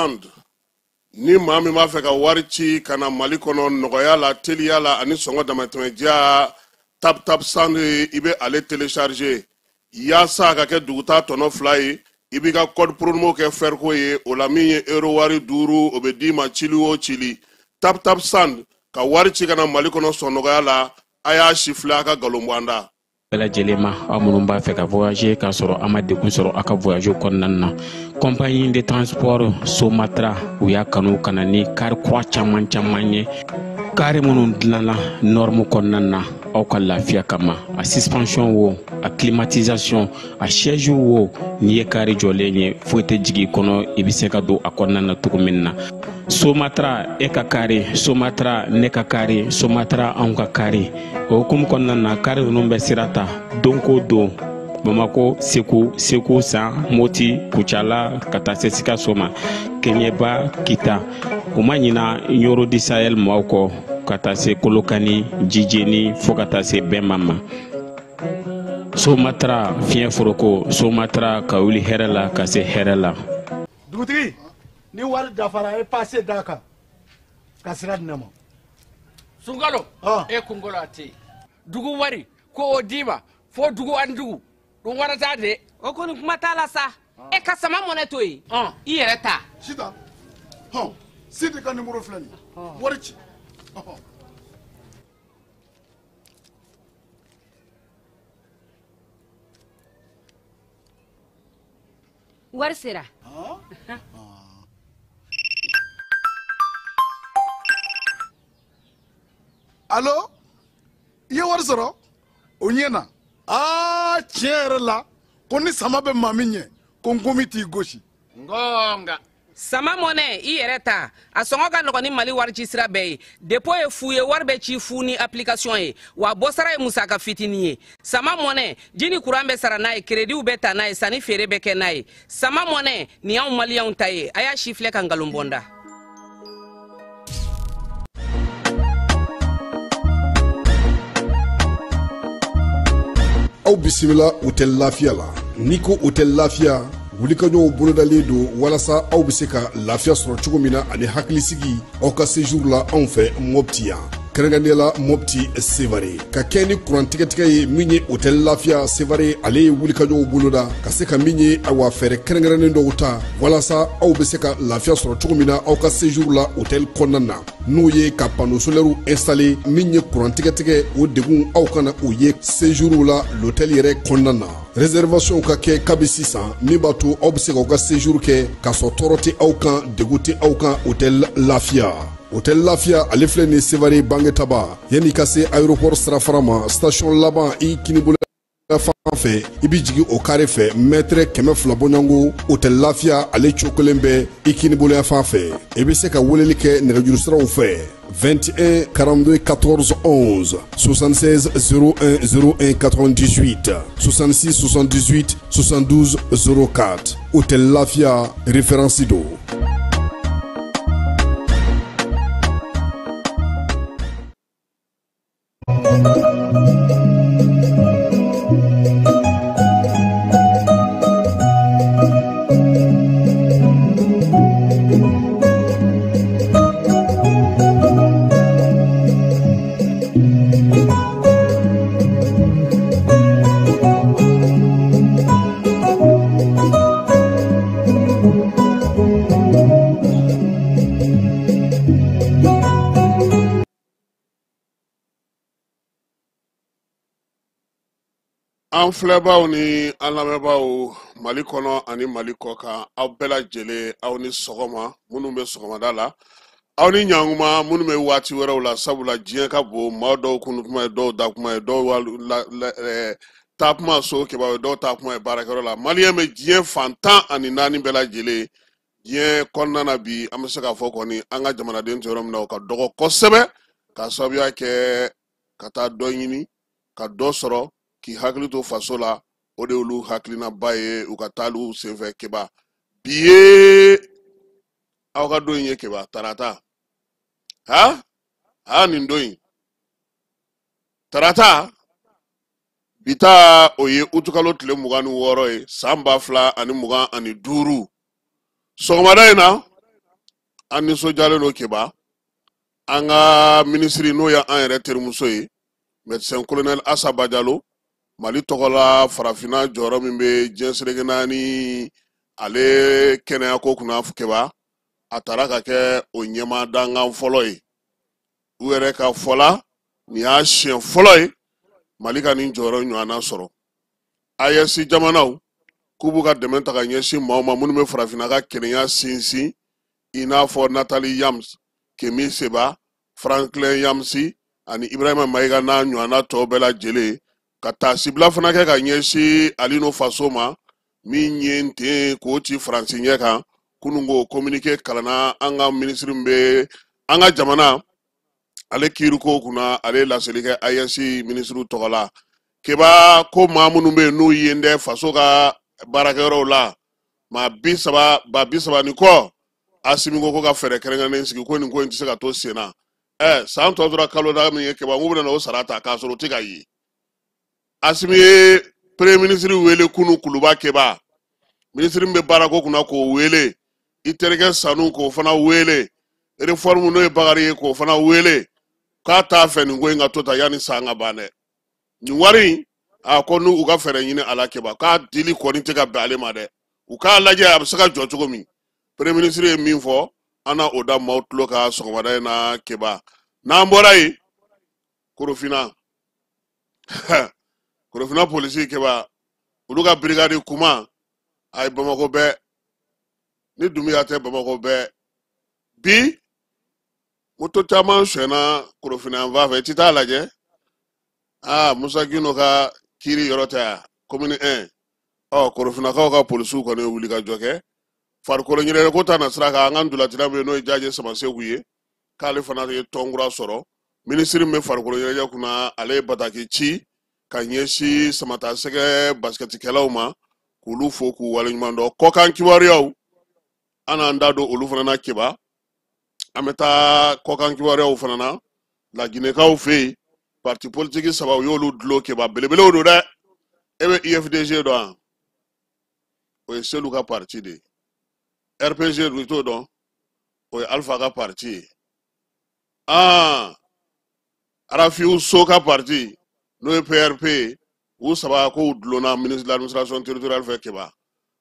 Send. Ni maa min b'a fɛ ka wari ci ka na Mali kɔnɔ nɔgɔya la, teliya la ani sɔngɔ damatɛmɛdiya, Tap Tap Send, i bɛ ale télécharger yaasa a ka kɛ duguta tɔnɔ 2 ye. I b'i ka code promo kɛ Ferco ye, o la min ye euro wari 5, o bɛ d'i ma cili o cili. Tap Tap Send ka wari ci ka na Mali kɔnɔ sɔn nɔgɔya la, a y'a sifilɛ a ka nkalon bɔ an da. Bɛɛ lajɛlen ma, aw minnu b'a fɛ ka voyager k'a sɔrɔ a ma degun sɔrɔ a ka voyage kɔnɔna na, compagnie de transport Somatra u y'a kanu ka na ni car kura caman caman ye, car minnu dilanna norme kɔnɔna na aw ka lafiya kama. A suspension wo, a climatisation, a siège wo, n'i ye car jɔlen ye foyi tɛ jigin i kɔnɔ, i bɛ se ka don a kɔnɔna na cogo min na. Somatra e ka kari, Somatra ne ka kari, Somatra anw ka kari. O hukumu kɔnɔna na, kari ninnu bɛ sira ta don ko don, Bamako, Segu, Segu San, Moti, Kucala ka taa se Sikaso ma, Keɲeba, Kita. U ma ɲina Ɲoro di Sahel maaw kɔ ka taa se Kolokani, Jijeni fo ka taa se Bɛnba ma. Somatra fiɲɛ foroko, Somatra ka wuli hɛrɛ la ka se hɛrɛ la. Dugutigi, ni wari dafara, e passe d'a kan ka sira di ne ma. Sunkalo, e kunkolo a tɛ yen. Dugu wari ko o d'i ma fo dugu ani dugu dun wara t'a de. O kɔni kuma t'a la sa. E ka sama mɔnɛ to yen, i yɛrɛ ta. Sitan, hɔn, Sidi ka numéro filɛ nin ye, wari ci. Wari sera. Allo, i ye wari sɔrɔ? O ɲɛna. Aa, tiɲɛ yɛrɛ la, ko ni sama bɛ maa min ɲɛ, ko nkomi t'i gosi. Ngonga. Sama mɔnɛ, i yɛrɛ ta. A sɔngɔ ka nɔgɔn ni Mali wari ci sira bɛɛ ye. Dépôt ye fu ye, wari bɛ ci fu ni application ye. Wa bɔsara ye musaka fitinin ye. Sama mɔnɛ, ji ni courant bɛ sara n'a ye, crédit bɛ ta n'a ye, sanni feere bɛ kɛ n'a ye. Sama mɔnɛ, nin y'anw maliyɛnw ta ye. A y'a si filɛ ka nkalon bɔ n da. Aw bisimila Hôtel Lafiya la. N'i ko Hôtel Lafiya, wulikajɔw bolodalen don walasa aw bɛ se ka lafiya sɔrɔ cogo min na ani hakilisigi aw ka séjour la anw fɛ Mopti yan, kɛrɛnkɛrɛnnenya la Mopti Sevare, ka kɛ ni kuran tigɛtigɛ ye. Min ye Hôtel Lafiya Sevare, ale ye wulikajɔw boloda ka se ka min ye, awa, fɛɛrɛ kɛrɛnkɛrɛnnen dɔw ta walasa aw bɛ se ka lafiya sɔrɔ cogo min na aw ka séjour la hôtel kɔnɔna na, n'o ye ka panneau solaire installé. Min ye kuran tigɛtigɛ, o degun aw kana o ye séjour la l'hôtel yɛrɛ kɔnɔna na. Réservation ka kɛ kabi sisan, min b'a to aw bɛ se k'aw ka séjour kɛ k'a sɔrɔ tɔɔrɔ tɛ aw kan, degun tɛ aw kan. Hôtel Lafiya, Hôtel Lafiya, ale filɛ nin Sevare Bangetaba, yanni ka se aéroport sirafara ma, station laban i kinibolo fan fɛ, i bɛ jigin o carré fɛ, mètre 200 bɔɲɔgɔnko. Hôtel Lafiya, ale cogo kelen bɛ i kinibolo fan fɛ. I bɛ se ka weleli kɛ nɛgɛjuru siraw fɛ: 21 42 14 11, 76 01 01 98, 66 78 72 04. Hôtel Lafiya, référence don. An filɛbaw ni an lamɛnbaw Mali kɔnɔ ani Mali kɔ kan, aw bɛɛ lajɛlen, aw ni sɔgɔma. Minnu bɛ sɔgɔmada la, aw ni ɲankuma. Minnu bɛ waati wɛrɛw la, sabula diɲɛ ka bon, maa dɔw kunu kuma ye, dɔw da kuma ye, dɔw taa kuma so kibaru ye, dɔw taa kuma ye baarakɛyɔrɔ la. Maliyɛn bɛ diɲɛ fan 14 bɛɛ lajɛlen diɲɛ kɔnɔna na bi. An bɛ se k'a fɔ kɔni, an ka jamanaden tɛ yɔrɔ min na, o ka dɔgɔ kosɛbɛ, k'a sababuya kɛ ka taa dɔ ɲini ka dɔ sɔrɔ k'i hakili to faso la, o de y'olu hakilinaba ye u ka taaliw senfɛ. Keba, bi ye aw ka don in ye, Keba, tarata ha ha, nin don in tarata bi ta, o ye utukalo tile 26 ye, san 2025. Sɔgɔmada in na, An nisɔndiyalen don Keba, an ka minisiri n'o ye an yɛrɛ terimuso ye, médecin colonel Asa Bajalo, Mali tɔgɔ la farafinna jɔyɔrɔ min bɛ diɲɛ seleke naani ale kɛnɛyako kunna Keba, a taara ka kɛ o ɲɛmaa dankan fɔlɔ ye. U yɛrɛ ka fɔ la, nin y'a siɲɛ fɔlɔ ye Mali ka nin jɔyɔrɔ ɲɔgɔnna sɔrɔ. AES jamanaw k'u b'u ka dɛmɛ ta ka ɲɛsin maaw ma minnu bɛ farafinna ka kelenya sinsin, i n'a fɔ Nathalie Yams, Kemi Seba, Franklin Yamsi ani Ibrahima Mayiga n'a ɲɔgɔnna tɔw bɛɛ lajɛlen, ka taasibila fana kɛ ka ɲɛsin Alino Faso ma min ye n ten k'o ci Faransi ɲɛ kan. Kununko communiqué kalanna an ka minisiri min bɛ an ka jamana ale kiiriko kunna, ale ye laseli kɛ AES minisiriw tɔgɔ la. Keba, ko maa minnu bɛ yen n'u yen dɛ faso ka baarakɛyɔrɔw la, maa 30, 30,000 ni kɔ, Asimi ko ko ka fɛɛrɛ kɛrɛnkɛrɛnnen sigi, ko nin ko in tɛ se ka to sen na. San tɔ tora kalo da min ye Keba, n k'u bɛna o sara ta k'a sɔrɔ o tɛ ka ye. Asimi ye premier ministre wele kunu Kuluba Keba, ministre min bɛ baarako kunna k'o wele, i terikɛ Sanu k'o fana wele, réforme n'o ye Bakari ye k'o fana wele, k'a t'a fɛ nin ko in ka to ta yanni san ka ban dɛ. Nin wari in, a ko n'u ka fɛɛrɛ ɲini a la Keba, k'a dili kɔni tɛ ka bɛn ale ma dɛ, u k'a lajɛ a bɛ se ka jɔ cogo min. Premier ministre ye min fɔ, an na o da maaw tulo kan sɔgɔmada in na Keba. N'an bɔra yen, Korofina, Korofina polisi Keba, olu ka brigade kuma a ye Bamakɔ bɛɛ ni Dunbiya tɛ Bamakɔ bɛɛ bi moto caman sonyɛna Korofina yan fan fɛ, i ti taa lajɛ. Musa Gindo ka kiiri yɔrɔ tɛ yan, commune 1. Korofinakaw ka polisiw kɔni ye wuli ka jɔ kɛ farikolo ɲɛnajɛ ko ta na sira kan. An ka ntolacila bɛ yen n'o ye Jaje Samaseku ye, k'ale fana ye tɔn kura sɔrɔ. Minisiri min bɛ farikolo ɲɛnajɛ kunna, ale ye bataki ci ka ɲɛsin samatasɛgɛ basikɛtikɛlaw ma, k'olu fo k'u waleɲuman dɔn. Kɔkan kibaruyaw, an n'an da don olu fana na Keba. An bɛ taa kɔkan kibaruyaw fana na. Laginɛkaw fɛ yen, parti politique saba u y'olu dulon Keba, belebelew don dɛ. E bɛ UFDG dɔn wa? O ye Selu ka parti de ye. RPG dun, i t'o dɔn? O ye Alpha ka parti ye. Rafiu So ka parti n'o ye PRP ye, u saba k'u dulonna ministre de l'administration territoriale fɛ Keba.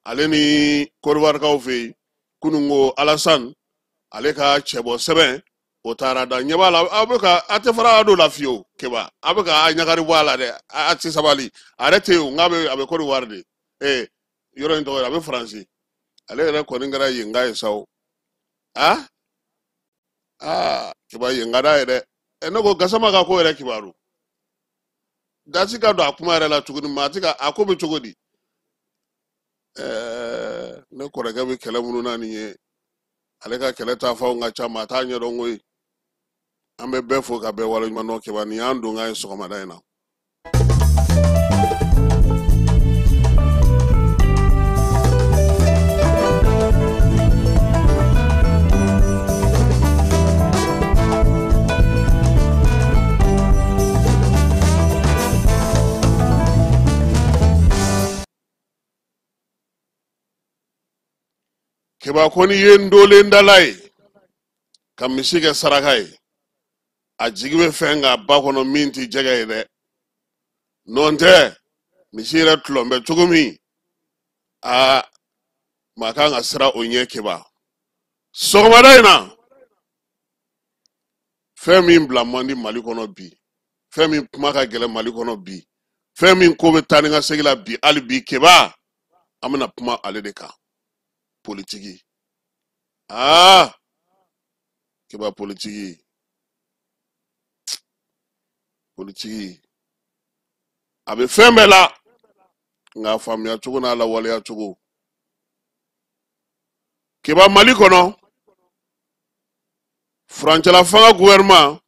Ale ni Côte d'Ivoire fɛ yen, kununko Alassane ale ka cɛbɔ sɛbɛn o taara da. Ɲɛ b'a la, aw bɛ ka a tɛ fara a dɔ la fiyewu Keba, a bɛ ka a ɲagari bɔ a la dɛ, a tɛ sabali. A yɛrɛ tɛ yen o, nk'a bɛ a bɛ Côte d'Ivoire de. Yɔrɔ in tɔgɔ ye, a bɛ Faransi. Ale yɛrɛ kɔni kɛra yenka ye sa o. Keba, yen ka d'a ye dɛ. Ne ko Gasama ka ko yɛrɛ kibaru dasi ka don a kuma yɛrɛ la tuguni, maa ti ka a ko bɛ cogo di? Ne kɔrɔkɛ bɛ kɛlɛ minnu na nin ye, ale ka kɛlɛ ta fanw ka ca, maa t'a ɲɛdɔn koyi. An bɛ bɛɛ fo ka bɛɛ waleɲuman dɔn Keba. Nin y'an donkan ye sɔgɔmada in na. Keba, ko n'i ye ndolen dala ye ka misi kɛ saraka ye, a jigi bɛ fɛn kan ba kɔnɔ min tɛ jɛgɛ ye dɛ. Nɔntɛ misi yɛrɛ tulɔn bɛ cogo min, maa kan ka siran o ɲɛ Keba. Sɔgɔmada in na, fɛn min bila man di Mali kɔnɔ bi, fɛn min kuma ka gɛlɛn Mali kɔnɔ bi, fɛn min ko bɛ taa ni ka segin la bi hali bi Keba, an bɛna kuma ale de kan, politiki. Keba, politiki, politiki a bɛ fɛn bɛɛ la, nka a faamuya cogo n'a lawaleya cogo. Keba, Mali kɔnɔ, furancɛla fanga gouvernement,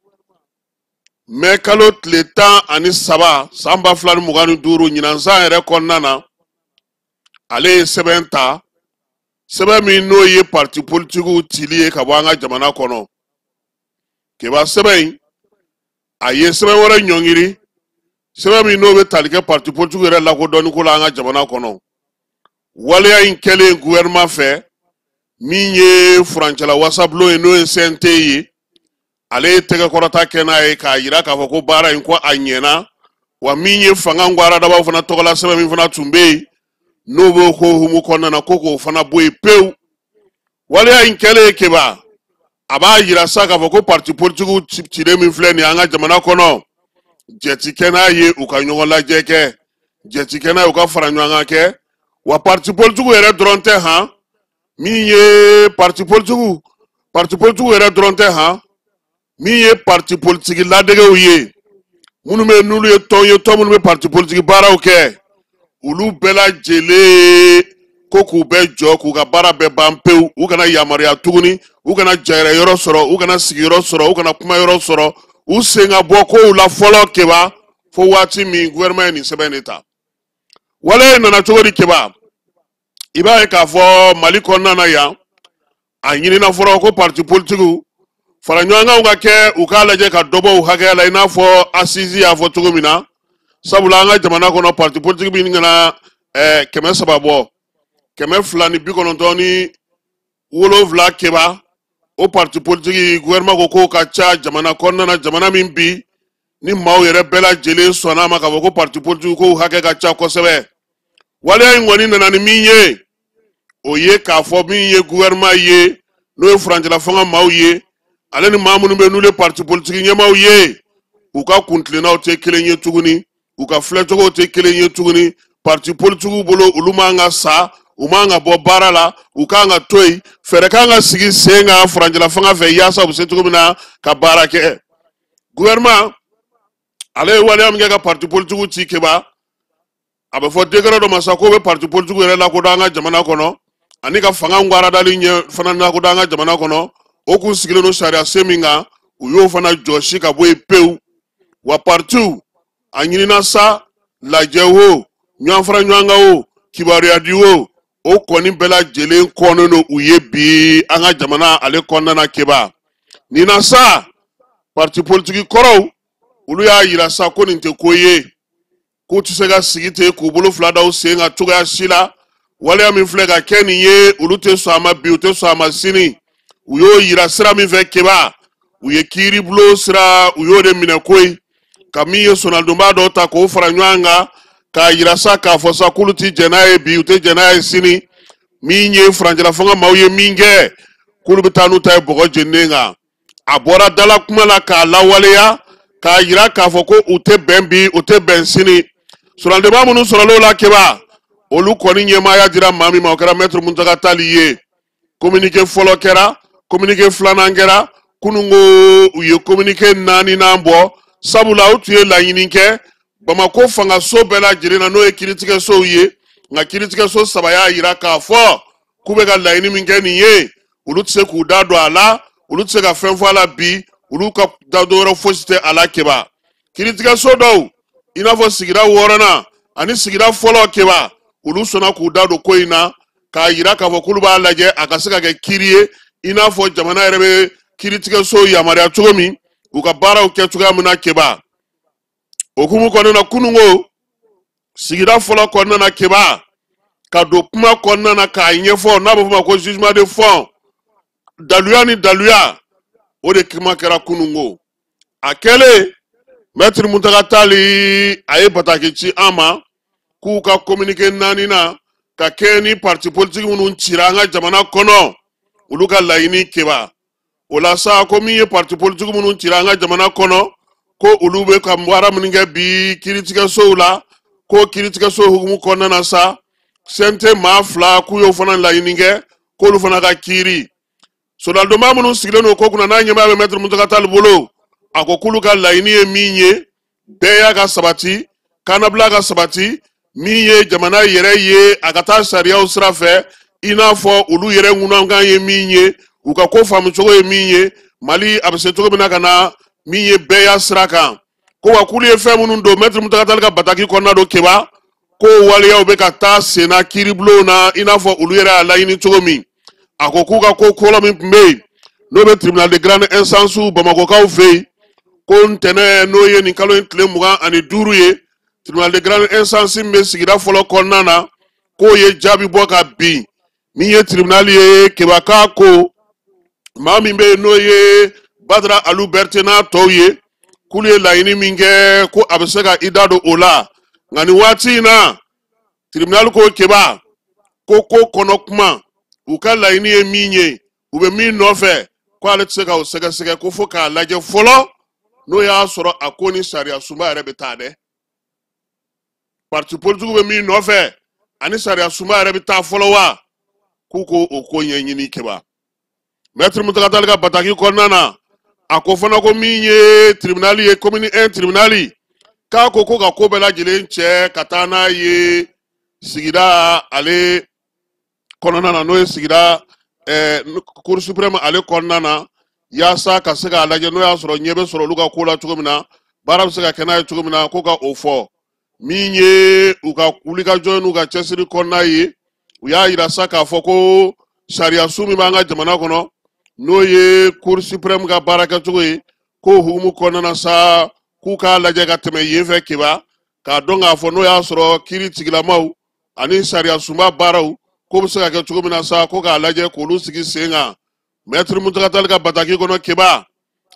mɛ kalo tile 13 san 2025, ɲinan san yɛrɛ kɔnɔna na, ale ye sɛbɛn ta, sɛbɛn min n'o ye parti politikiw cili ye ka bɔ an ka jamana kɔnɔ. Keba, sɛbɛn in, a ye sɛbɛn wɛrɛ ɲɔngiri, sɛbɛn min n'o bɛ tali kɛ parti politikiw yɛrɛ lakodɔnni ko la an ka jamana kɔnɔ. Waleya in kɛlen gouvernement fɛ, Min ye furancɛla wasabulon ye, n'o ye CNT ye, ale ye tɛgɛkɔrɔta kɛ n'a ye k'a yira k'a fɔ ko baara in ko a ɲɛna. Wa min ye fanga ngwaradabaw fana tɔgɔla sɛbɛn min fana tun bɛ yen, n'o b'o ko hukumu kɔnɔna na, ko k'o fana bɔ yen pewu. Waleya in kɛlen Keba, a b'a yira sa k'a fɔ ko parti politikiw cilen min filɛ nin ye an ka jamana kɔnɔ, jɛ ti kɛ n'a ye u ka ɲɔgɔn lajɛ kɛ, jɛ ti kɛ n'a ye u ka fara ɲɔgɔn kan kɛ. Wa parti politikiw yɛrɛ dɔrɔn tɛ han, min ye parti politikiw, parti politikiw yɛrɛ dɔrɔn tɛ han, min ye parti politiki ladegew ye, minnu bɛ n'olu ye tɔn ye, tɔn minnu bɛ parti politiki baaraw kɛ, olu bɛɛ lajɛlen ko k'u bɛɛ jɔ, k'u ka baara bɛɛ ban pewu, u kana yamaruya tuguni, u kana jayɛrɛ yɔrɔ sɔrɔ, u kana sigiyɔrɔ sɔrɔ, u kana kuma yɔrɔ sɔrɔ, u sen ka bɔ kow la fɔlɔ Keba, fo waati min gouvernement ye nin sɛbɛn de ta. Waleya in nana cogo di Keba? I b'a ye k'a fɔ Mali kɔnɔna na yan, a ɲinina fɔlɔ ko parti politikiw fara ɲɔgɔnkanw ka kɛ, u k'a lajɛ ka dɔ bɔ u hakɛya la, i n'a fɔ assise y'a fɔ cogo min na. Sabula an ka jamana kɔnɔ, parti politique bɛ ɲini ka na 300 bɔ, 297 Keba. O parti politique, gouvernement ko k'o ka ca jamana kɔnɔna na, jamana min bi ni maaw yɛrɛ bɛɛ lajɛlen sɔnna a ma k'a fɔ ko parti politique kow hakɛ ka ca kosɛbɛ. Waleya in kɔni nana ni min ye, o ye k'a fɔ min ye gouvernement ye, n'o ye furancɛla fanga maaw ye, ale ni maa minnu bɛ n'olu ye parti politique ɲɛmaaw ye, u ka kuntilennaw tɛ kelen ye tuguni, u ka filɛcogow tɛ kelen ye tuguni. Parti politikiw bolo, olu man ka sa, u man ka bɔ baara la, u kan ka to yen, fɛɛrɛ kan ka sigi sen kan furancɛla fanga fɛ yaasa u bɛ se cogo min na ka baara kɛ. Gouvernement ale ye waleya min kɛ ka parti politikiw ci Keba, a bɛ fɔ degré dɔ ma sa k'o bɛ parti politikiw yɛrɛ lakodɔn an ka jamana kɔnɔ, ani ka fanga ngwaradali ɲɛ fana lakodɔn an ka jamana kɔnɔ. O kun sigilen don sariya sen min kan, u y'o fana jɔsi ka bɔ yen pewu. Wa partiw a ɲinina sa, lajɛ o, ɲɔgɔn fara ɲɔgɔn kan o, kibaruya di o, o kɔni bɛɛ lajɛlen kɔnnen don u ye bi an ka jamana ale kɔnɔna na Keba. Nin na sa, parti politiki kɔrɔw olu y'a yira sa ko nin tɛ ko ye, k'u tɛ se ka sigi ten k'u bolo fila da u sen kan cogoya si la. Waleya min filɛ ka kɛ nin ye, olu tɛ sɔn a ma bi, u tɛ sɔn a ma sini. U y'o yira sira min fɛ Keba, u ye kiiribulon sira, u y'o de minɛ koyi, ka min ye sɔnnadonbaa dɔw ta k'o fara ɲɔgɔn kan k'a yira sa k'a fɔ sa k'olu ti jɛn n'a ye bi, u tɛ jɛn n'a ye sini. Min ye furancɛla fanga maaw ye min kɛ, k'olu bɛ taa n'u ta ye bɔgɔ jeninen kan. A bɔra dala kuma la k'a lawaleya k'a yira k'a fɔ ko u tɛ bɛn bi, u tɛ bɛn sini. Sɔrɔdenba minnu sɔrɔla o la Keba, olu kɔni ɲɛmaaya dira maa min ma, o kɛra maître Muntaga Tali ye. Communiqué fɔlɔ kɛra, communiqué filanan kɛra, kununko u ye communiqué naaninan bɔ. Sabula u tun ye laɲini kɛ Bamako fangaso bɛɛ lajɛlen na, n'o ye kiiritigɛsow ye, nka kiiritigɛso 3 y'a yira k'a fɔ k'u bɛ ka laɲini min kɛ nin ye, olu tɛ se k'u da don a la, olu tɛ se ka fɛn fɔ a la bi, olu ka da don yɔrɔ fosi tɛ a la Keba. Kiiritigɛso dɔw, i n'a fɔ sigida 6nan ani sigida fɔlɔ Keba, olu sɔnna k'u da don ko in na k'a yira k'a fɔ k'olu b'a lajɛ a ka se ka kɛ kiiri ye, i n'a fɔ jamana yɛrɛ bɛ kiiritigɛso yamaruya cogo min, u ka baaraw kɛ cogoya min na Keba. O hukumu kɔnɔna na, kununko sigida fɔlɔ kɔnɔna na Keba, ka don kuma kɔnɔna na k'a ɲɛfɔ, n'a bɛ f'o ma ko jugement de fond, daluya ni daluya, o de kuma kɛra kununko. A kɛlen, maître Muntaga Tali a ye bataki ci an ma k'u ka communiqué naaninan ka kɛ ni parti politique minnu cira an ka jamana kɔnɔ, olu ka laɲini Keba. O la sa, ko min ye parti politique minnu cira an ka jamana kɔnɔ, ko olu bɛ ka baara minnu kɛ bi kiiritigɛsow la, ko kiiritigɛso hukumu kɔnɔna na sa, CNT maa 2 k'u y'o fana laɲini kɛ k'olu fana ka kiiri. Soladonba minnu sigilen don ko kunna, n'a ɲɛmaa bɛ maître Muntaga Tali bolo, a ko k'olu ka laɲini ye min ye, bɛɛ y'a ka sabati, kannabila ka sabati, min ye jamana yɛrɛ ye a ka taa sariyaw sira fɛ, i n'a fɔ olu yɛrɛ ŋunankan ye min ye, u ka ko faamucogo ye min ye, Mali a bɛ se cogo min na ka na min ye bɛɛ y'a sira kan. Ko wa k'olu ye fɛn minnu don maître Muntaga Tali ka bataki kɔnɔna don Keba, ko waleyaw bɛ ka taa sen na kiiribulonw na, i n'a fɔ olu yɛrɛ y'a laɲini cogo min. A ko k'u ka ko fɔlɔ min tun bɛ yen, n'o bɛ tribunal de grande instance Bamakɔkaw fɛ yen, ko ntɛnɛn n'o ye nin kalo in tile 25 ye, tribunal de grande instance min bɛ sigida fɔlɔ kɔnɔna na, k'o ye jaabi bɔ ka bin. Min ye tribunal ye Keba, k'a ko maa min bɛ yen n'o ye Badara Alu Berete n'a tɔw ye, k'olu ye laɲini min kɛ, ko a bɛ se ka i da don o la. Nka nin waati in na, tribunal ko Keba ko ko kɔnɔ kuma, u ka laɲini ye min ye, u bɛ min nɔfɛ, ko ale tɛ se ka o sɛgɛsɛgɛ, ko fo k'a lajɛ fɔlɔ n'o y'a sɔrɔ a ko ni sariya sunba yɛrɛ bɛ taa dɛ. Parti politique bɛ min nɔfɛ ani sariya sunba yɛrɛ bɛ taa fɔlɔ wa, k'u ko o ko ɲɛɲini. Keba, Maître Mountaga Tall ka bataki kɔnɔna na, a ko fana ko min ye tribunal ye, commune 1 tribunal, k'a ko ko ka ko bɛɛ lajɛlen cɛ ka taa n'a ye sigida ale kɔnɔna na, n'o ye sigida cour suprême ale kɔnɔna na, yaasa ka se k'a lajɛ n'o y'a sɔrɔ ɲɛ bɛ sɔrɔ olu ka ko la cogo min na, baara bɛ se ka kɛ n'a ye cogo min na, ko ka o fɔ. Min ye u ka wulikajɔ n'u ka cɛsiri kɔnɔna ye, u y'a yira sa k'a fɔ ko sariyasun min b'an ka jamana kɔnɔ, n'o ye cour suprême ka baara kɛcogo ye, k'o hukumu kɔnɔna na sa, k'u k'a lajɛ ka tɛmɛ yen fɛ Keba, k'a dɔn k'a fɔ n'o y'a sɔrɔ kiiri tigilamaw ani sariya sunba baaraw k'o bɛ se ka kɛ cogo min na sa, ko k'a lajɛ k'olu sigi sen kan. Maître Mountaga Tall ka bataki kɔnɔ Keba,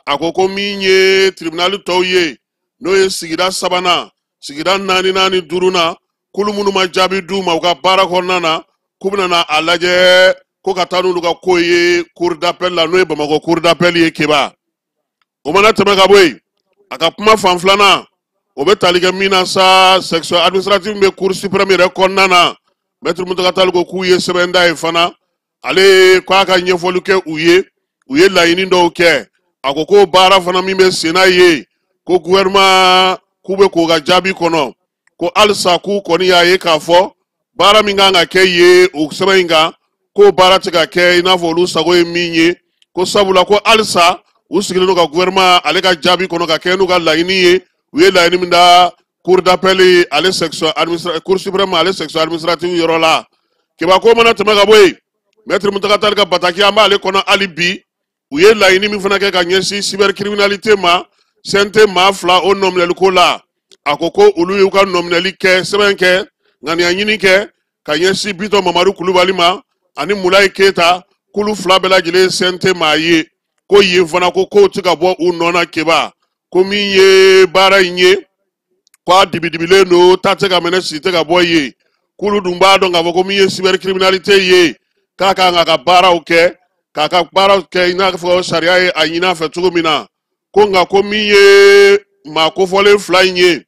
a ko ko min ye tribunal tɔw ye, n'o ye sigida sabanan, sigida naaninan ni duurunan, k'olu minnu ma jaabi d'u ma u ka baara kɔnɔna na, k'u bɛna na a lajɛ ko ka taa n'olu ka ko ye cour d'appel la, n'o ye Bamakɔ cour d'appel ye. Keba, o mana tɛmɛ ka bɔ yen, a ka kuma fan filanan, o bɛ tali kɛ min na sa, section administrative bɛ cour suprême yɛrɛ kɔnɔna na. Maître Mountaga Tall ko k'u ye sɛbɛn da ye fana, ale k'a ka ɲɛfɔli kɛ u ye, u ye laɲini dɔw kɛ. A ko ko baara fana min bɛ sen na ye, ko gouvernement k'u bɛ k'o ka jaabi kɔnɔ, ko halisa k'u kɔni y'a ye k'a fɔ baara min kan ka kɛ ye o sɛbɛn in kan, k'o baara tɛ ka kɛ i n'a fɔ olu sago ye min ye, ko sabula ko halisa u sigilen don ka gouvernement ale ka jaabi kɔnɔ ka kɛ n'u ka laɲini ye, u ye laɲini min da cour d'appel ale section administrative, cour suprême ale section administrative yɔrɔ la. Keba, ko mana tɛmɛ ka bɔ yen, Maître Mountaga Tall ka bataki, an b'ale kɔnɔ hali bi. U ye laɲini min fana kɛ ka ɲɛsin cybercriminalité ma, CNT maa fila o nɔminɛliko la, a ko ko olu y'u ka nɔminɛli kɛ, sɛbɛn kɛ, ŋaniya ɲini kɛ ka ɲɛsin Bitɔn Mamadu Kulubali ma ani Mulayi Keyita, k'olu fila bɛɛ lajɛlen CNT maa ye, ko yen fana ko kow tɛ ka bɔ u nɔ na. Keba, ko min ye baara in ye, ko a dibidibilen don, ta tɛ ka mɛnɛ, si tɛ ka bɔ yen, k'olu dun b'a dɔn k'a fɔ ko min ye cybercriminalité ye, k'a kan k'a ka baaraw kɛ, k'a ka baaraw kɛ i n'a fɔ sariya ye a ɲini a fɛ cogo min na. Ko nka ko min ye maa kofɔlen fila in ye,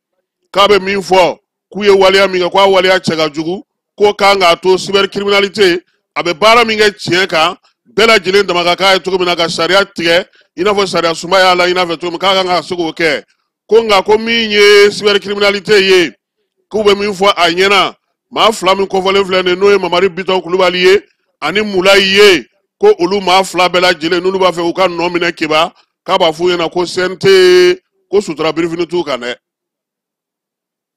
k'a bɛ min fɔ k'u ye waleya min kɛ, k'a waleya cɛ ka jugu, k'o kan k'a to cybercriminalité a bɛ baara min kɛ tiɲɛ kan, bɛɛ lajɛlen dama ka k'a ye cogo min na, ka sariya tigɛ i n'a fɔ sariya sunba y'a la i n'a fɔ cogo min k'a kan ka se k'o kɛ. Ko nka ko min ye cybercriminalité ye, k'u bɛ min fɔ a ɲɛna, maa fila min kofɔlen filɛ nin ye, n'o ye Mamadu Bitɔn Kulubali ye ani Mulayi ye, ko olu maa fila bɛɛ lajɛlen, n'olu b'a fɛ u ka nɔ minɛ Keba, k'a b'a f'u ɲɛna ko CNT ko sutura birifini t'u kan dɛ,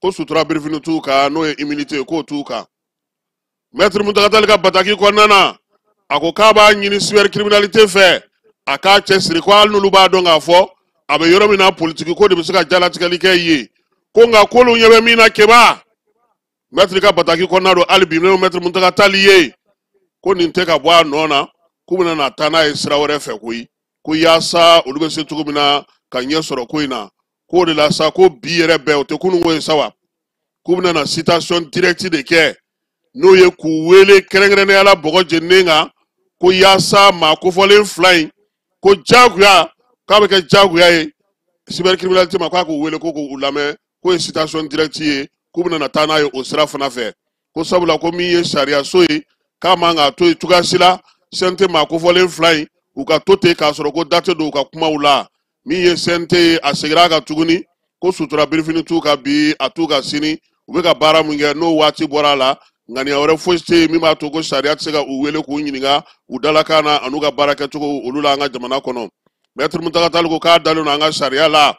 ko sutura birifini t'u kan, n'o ye immunité ye, k'o t'u kan. Maître Mountaga Tall ka bataki kɔnɔna na, a ko k'a b'a ɲini cybercriminalité fɛ a k'a cɛsiri, ko hali n'olu b'a dɔn k'a fɔ a bɛ yɔrɔ min na, politiki ko de bɛ se ka jalatigɛli kɛ yen, ko nka k'olu ɲɛ bɛ min na. Keba, maître ka bataki kɔnɔna don hali bi, n'o ye Maître Mountaga Tall ye, ko nin tɛ ka bɔ a nɔ na, k'u bɛna na taa n'a ye sira wɛrɛ fɛ koyi, ko yaasa olu bɛ se cogo min na ka ɲɛ sɔrɔ ko in na. K'o de la sa, ko bi yɛrɛ bɛɛ, o tɛ kununko ye sa wa, k'u bɛna na citation directe de kɛ, n'o ye k'u wele kɛrɛnkɛrɛnnenya la bɔgɔ jeninen kan, ko yaasa maa kofɔlen fila in, ko jagoya k'a bɛ kɛ jagoya ye cybercriminalité ma, k'a k'u wele ko k'u lamɛn, k'o ye citation directe ye, k'u bɛna na taa n'a ye o sira fana fɛ. Ko sabula ko min ye sariya so ye, k'a man k'a to yen cogoya si la CNT maa kofɔlen fila in u ka to ten k'a sɔrɔ ko da tɛ don u ka kumaw la. Min ye CNT ye, a seginna a kan tuguni ko sutura birifini t'u ka bi, a t'u ka sini, u bɛ ka baara min kɛ, n'o waati bɔra a la, ŋaniya wɛrɛ foyi tɛ yen min b'a to ko sariya tɛ se ka u wele k'u ɲininka u dalakan na an'u ka baara kɛcogo olu la an ka jamana kɔnɔ. Maître Mountaga Tall ko k'a dalen don an ka sariya la,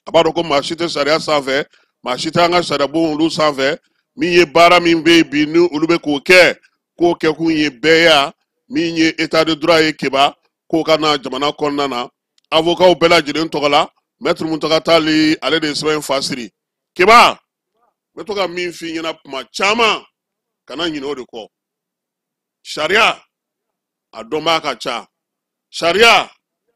a b'a dɔn ko maa si tɛ sariya sanfɛ, maa si tɛ an ka sariya bon olu sanfɛ. Min ye baara min bɛ yen bi, ni olu bɛ k'o kɛ, k'o kɛkun ye bɛɛya, min ye état de droit ye Keba, k'o ka na jamana kɔnɔna na. Avocat bɛɛ lajɛlen tɔgɔ la, Maître Mountaga Tall ale de ye sɛbɛn in fa siri. Keba, n bɛ to ka min f'i ɲɛna kuma caman, kana ɲinɛ o de kɔ. Sariya a dɔnbaa ka ca, sariya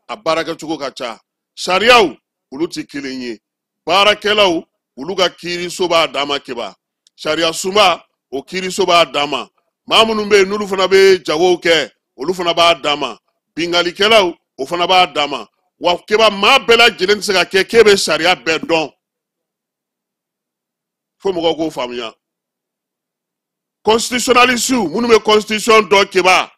a baarakɛcogo ka ca, sariyaw olu tɛ kelen ye, baarakɛlaw olu ka kiiriso b'a dan ma keba, sariya sunba o kiiriso b'a dan ma, maa minnu bɛ yen n'olu fana bɛ jagow kɛ olu fana b'a dan ma, binkannikɛlaw o fana b'a dan ma. Wa keba, maa bɛɛ lajɛlen tɛ se ka kɛ k'e bɛ sariya bɛɛ dɔn, fo mɔgɔw k'o faamuya. Constitutionnaliste minnu bɛ constitution dɔn keba,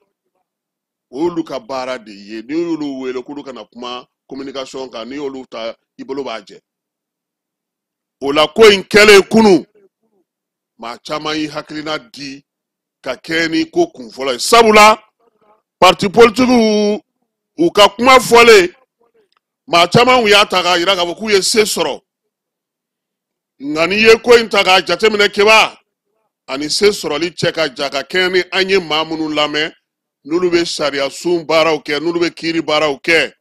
o y'olu ka baara de ye. N'i y'olu wele k'olu kana kuma communication kan, n'i y'olu ta i bolo b'a jɛ. O la ko in kɛlen kunun, maa caman y'i hakilina di ka kɛɲɛ ni ko kun fɔlɔ ye, sabula parti politikiw u ka kuma fɔlen, maa caman y'a ta k'a jira k'a fɔ k'u ye se sɔrɔ. Nka n'i ye ko in ta k'a jateminɛ keba, ani se sɔrɔli cɛ ka jan, ka kɛɲɛ ni an ye maa minnu lamɛn n'olu bɛ sariya sun baaraw kɛ, n'olu bɛ kiiri baaraw kɛ,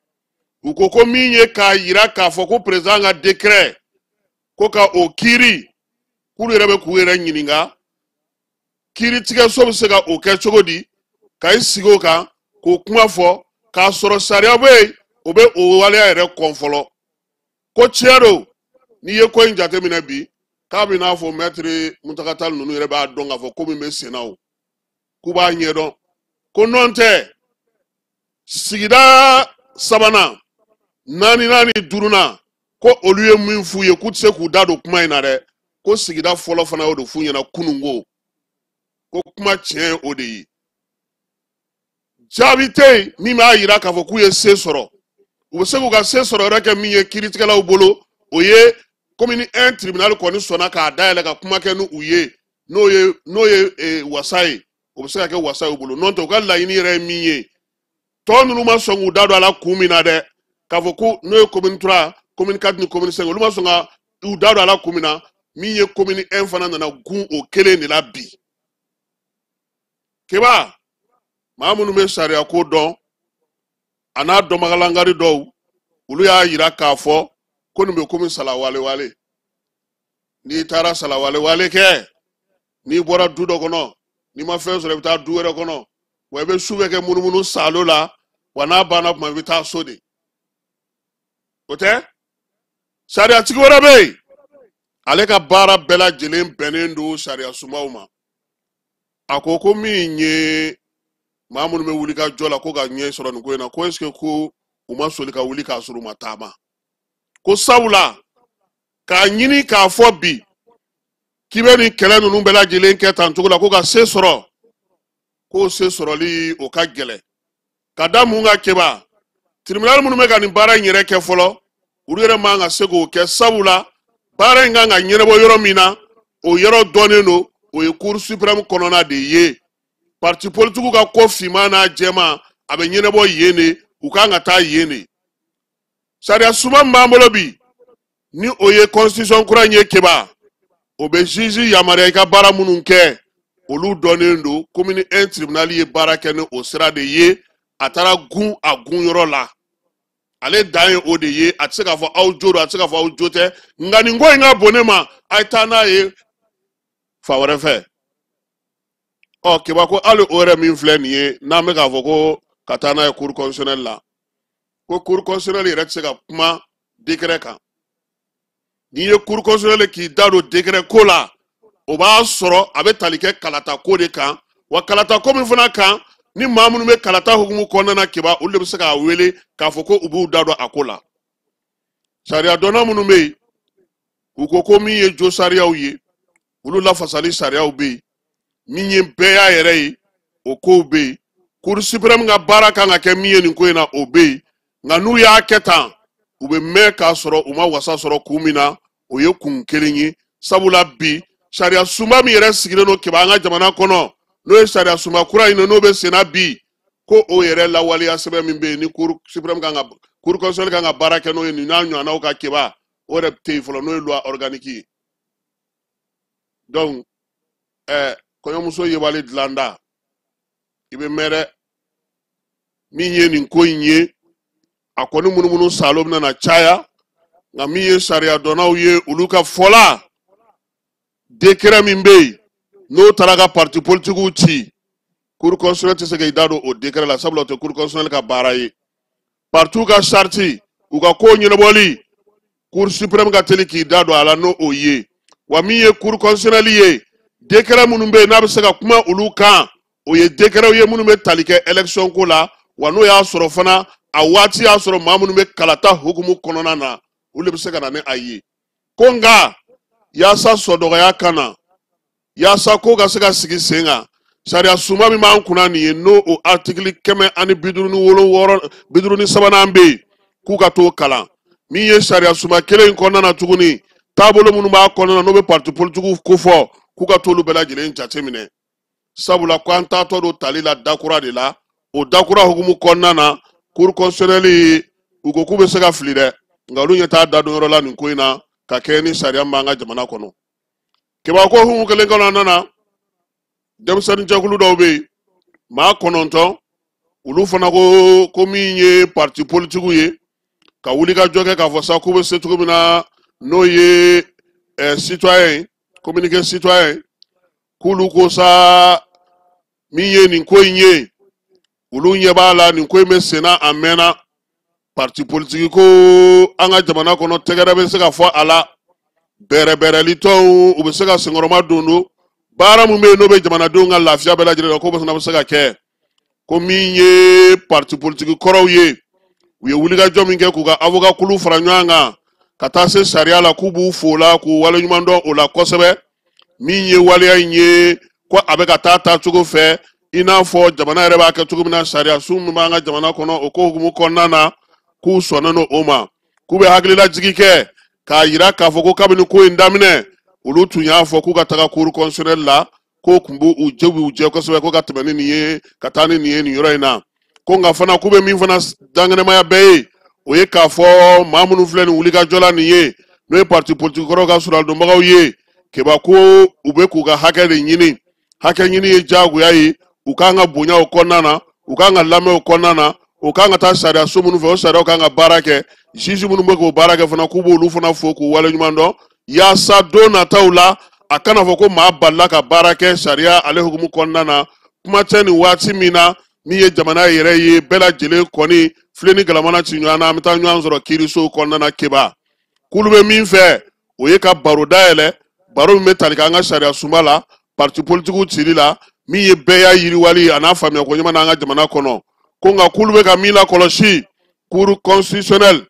u ko ko min ye k'a jira k'a fɔ ko président ka décret ko ka o kiiri, k'olu yɛrɛ bɛ k'u yɛrɛ ɲininka kiiritigɛso bɛ se ka o kɛ cogo di, ka i sigi o kan k'o kuma fɔ k'a sɔrɔ sariya bɛ yen o bɛ o waleya yɛrɛ kɔn fɔlɔ. Ko tiɲɛ don, n'i ye ko in jateminɛ bi, k'a bɛ n'a fɔ maître Muntaka Tall ninnu yɛrɛ b'a dɔn k'a fɔ ko min bɛ sen na o, k'u b'a ɲɛdɔn, ko nɔn tɛ sigida sabanan, naaninan ni duurunan, ko olu ye min f'u ye k'u tɛ se k'u da don kuma in na dɛ, ko sigida fɔlɔ fana y'o de f'u ɲɛna kununko, ko kuma tiɲɛ ye o de ye. Jaabi tɛ yen min b'a jira k'a fɔ k'u ye se sɔrɔ. U bɛ se k'u ka se sɔrɔ yɔrɔ kɛ min ye kiiritigɛlaw bolo, o ye commune 1 tribunal kɔni sɔnna k'a dayɛlɛ ka kuma kɛ ni u ye, n'o ye wasa ye, o bɛ se ka kɛ wasa ye u bolo. N'o tɛ, u ka laɲini yɛrɛ ye min ye, tɔ ninnu ma sɔn k'u da don a la kun min na dɛ, k'a fɔ ko n'o ye commune 3, commune 4 ni commune 5, olu ma sɔn ka u da don a la kun min na, min ye commune 1 fana nana gun o kelen de la bi. Keba, maa minnu bɛ sariya ko dɔn a n'a dɔnbagalangari dɔw, olu y'a yira k'a fɔ ko nin bɛ komi salawalewale. N'i taara salawalewale kɛ, n'i bɔra du dɔ kɔnɔ, n'i ma fɛn sɔrɔ, i bɛ taa du wɛrɛ kɔnɔ, wa i bɛ su bɛ kɛ munumunu salo la, wa n'a banna tuma, i bɛ taa so de. O tɛ sariyatigi wɛrɛ bɛ yen, ale ka baara bɛɛ lajɛlen bɛnnen don sariya sunbaw ma. A ko ko min ye maa minnu bɛ wuli ka jɔ la ko ka ɲɛ sɔrɔ nin ko in na, ko est ce que ko u ma soli ka wuli k'a sɔrɔ u ma taama, ko sabula k'a ɲini k'a fɔ bi k'i bɛ nin kɛlɛ ninnu bɛɛ lajɛlen kɛ tan cogo la ko ka se sɔrɔ, k'o se sɔrɔli o ka gɛlɛn. Ka da mun ka keba, tribunal minnu bɛ ka nin baara in yɛrɛ kɛ fɔlɔ, olu yɛrɛ man ka se k'o kɛ, sabula baara in kan ka ɲɛnabɔ yɔrɔ min na, o yɔrɔ dɔnnen don, o ye cour suprême kɔnɔna de ye. Parti politique ka ko finman n'a jɛman, a bɛ ɲɛnabɔ yen de, u kan ka taa yen de. Sariya sunba min b'an bolo bi, ni o ye constitution kura in ye keba, o bɛ juge yamaruya i ka baara minnu kɛ, olu dɔnnen don. Commune 1 tribunal ye baara kɛ ni o sira de ye, a taara gun a gun yɔrɔ la, ale dan ye o de ye. A tɛ se k'a fɔ aw jo don, a tɛ se k'a fɔ aw jo tɛ, nka nin ko in ka bon ne ma, a ye taa n'a ye fan wɛrɛ fɛ. Ɔ keba, ko hali o yɛrɛ min filɛ nin ye, n'an bɛ k'a fɔ ko ka taa n'a ye cour constitutionnelle la, ko cour constitutionnelle yɛrɛ tɛ se ka kuma décret kan. N'i ye cour constitutionnelle k'i da don décret ko la, o b'a sɔrɔ a bɛ tali kɛ kalata ko de kan, wa kalata ko min fana kan, ni maa minnu bɛ kalata hukumu kɔnɔna na keba, olu de bɛ se k'a wele k'a fɔ ko u b'u da don a ko la. Sariya dɔnna minnu bɛ yen, u ko ko min ye jo sariyaw ye, olu lafasali sariyaw bɛ yen, min ye bɛɛ y'a yɛrɛ ye, o kow bɛ yen, cour suprême ka baara kan ka kɛ min ye nin ko in na, o bɛ yen. Nka n'u y'a kɛ tan, u bɛ mɛn k'a sɔrɔ u ma wasa sɔrɔ. Kun min na, o ye kun kelen ye, sabula bi sariya sunba min yɛrɛ sigilen don keba an ka jamana kɔnɔ, n'o ye sariya sunba kura in ye, n'o bɛ senna bi, ko o yɛrɛ lawaleya sɛbɛn min bɛ yen, ni cour suprême kan ka, cour constitutionnelle kan ka baara kɛ n'o ye, nin n'a ɲɔgɔnnaw ka keba, o yɛrɛ tɛ yen fɔlɔ, n'o ye loi organique ye. Donc kɔɲɔmuso yebali dilanda, i bɛ mɛn dɛ. Min ye nin ko in ye, a kɔni munumunu salo bɛna na caya, nka min ye sariya dɔnnaw ye, olu ka fɔla, décret min bɛ yen n'o taara ka parti politikiw ci. Cour constitutionnelle tɛ se k'i da don o décret la, sabula o tɛ cour constitutionnelle ka baara ye. Partiw ka charte, u ka ko ɲɛnabɔli, Cour suprême ka teli k'i da don a la n'o o ye. Wa min ye Cour constitutionnelle ye, décret minnu bɛ yen n'a bɛ se ka kuma olu kan, o ye décret ye minnu bɛ tali kɛ élection ko la. Wa n'o y'a sɔrɔ fana a waati y'a sɔrɔ maa minnu bɛ kalata hukumu kɔnɔna na, olu de bɛ se ka na ni a ye. Ko nka yaasa sɔdɔgɔya ka na, yaasa ko ka se ka sigi sen kan, sariya sunba min b'an kunna nin ye, n'o o artikili 156, 53nan bɛ yen, k'u ka t'o kalan. Min ye sariya sunba kelen in kɔnɔna na tuguni, taabolo minnu b'a kɔnɔna na n'o bɛ parti politikiw kofɔ, k'u ka t'olu bɛɛ lajɛlen jateminɛ, sabula ko an taatɔ don tali la dakura de la. O dakura hukumu kɔnɔna na, Cour constitutionnelle u ko k'u bɛ se ka fili dɛ, nka olu ɲɛ t'a dadonyɔrɔ la nin ko in na ka kɛɲɛ ni sariya min b'an ka jamana kɔnɔ. Kebako hukumu kelen kɔnɔna na, denmisɛnnin jɛkulu dɔw bɛ yen, maa 9, olu fana ko ko min ye parti politikiw ye, ka wuli ka jɔ kɛ k'a fɔ sa k'u bɛ se cogo min na, n'o ye citoyen, communiqué citoyen, k'olu ko sa min ye nin ko in ye, olu ɲɛ b'a la nin ko in bɛ senna a mɛnna. Parti politiki ko an ka jamana kɔnɔ, tɛgɛrɛ bɛ se ka fɔ a la, bɛrɛbɛrɛli tɔnw u bɛ se ka senkɔrɔma don don baara min bɛ yen n'o bɛ jamanadenw ka lafiya bɛɛ lajɛlen la, k'o fana bɛ se ka kɛ. Ko min ye parti politiki kɔrɔw ye, u ye wulikajɔ min kɛ k'u ka avocat kulu fara ɲɔgɔn kan ka taa se sariya la, k'u b'u fo o la, k'u waleɲuman dɔn o la kosɛbɛ. Min ye waleya in ye, ko a bɛ ka taa taacogo fɛ i n'a fɔ jamana yɛrɛ b'a kɛ cogo min na, sariya sun min b'an ka jamana kɔnɔ, o ko hukumu kɔnɔna na, k'u sɔnnen don o ma. K'u bɛ hakililajigi kɛ k'a yira k'a fɔ ko kabini ko in daminɛ, olu tun y'a fɔ k'u ka taga cour constitutionnelle la, k'o tun b'u jɛ, b'u jɛ kosɛbɛ, ko ka tɛmɛ ni nin ye, ka taa ni nin ye nin yɔrɔ in na. Ko nka fana k'u bɛ min fana dankɛnɛmaya bɛɛ ye, o ye k'a fɔ maa minnu filɛ nin wulikajɔ la nin ye, n'o ye parti politique kɔrɔw ka sɔrɔdonbagaw ye, Keba, ko u bɛ k'u ka hakɛ de ɲini. Hakɛ ɲini ye diyagoya ye, u k'an ka bonya o kɔnɔna na, u k'an ka lamɛn o kɔnɔna na, u k'an ka taa sariya so minnu fɛ, o sariyaw k'an ka baara kɛ. Juge minnu bɛ k'o baara kɛ fana, k'u b'olu fana fo k'u waleɲuman dɔn, yaasa don nataw la a kana fɔ ko maa balila ka baara kɛ sariya ale hukumu kɔnɔna na. Kuma tɛ nin waati min na, min ye jamana yɛrɛ ye, bɛɛ lajɛlen kɔni filen ni galamana ci ɲɔgɔn na, an bɛ taa ɲɔgɔn sɔrɔ kiirisow kɔnɔna na. Keba, k'olu bɛ min fɛ, o ye ka baro dayɛlɛ, baro min bɛ tali kɛ an ka sariya sunba la, parti politikiw cili la, min ye bɛɛ y'a yiriwali a n'a faamuyako ɲuman n'an ka jamana kɔnɔ. Ko nka k'olu bɛ ka min lakɔlɔsi, cour constitutionnelle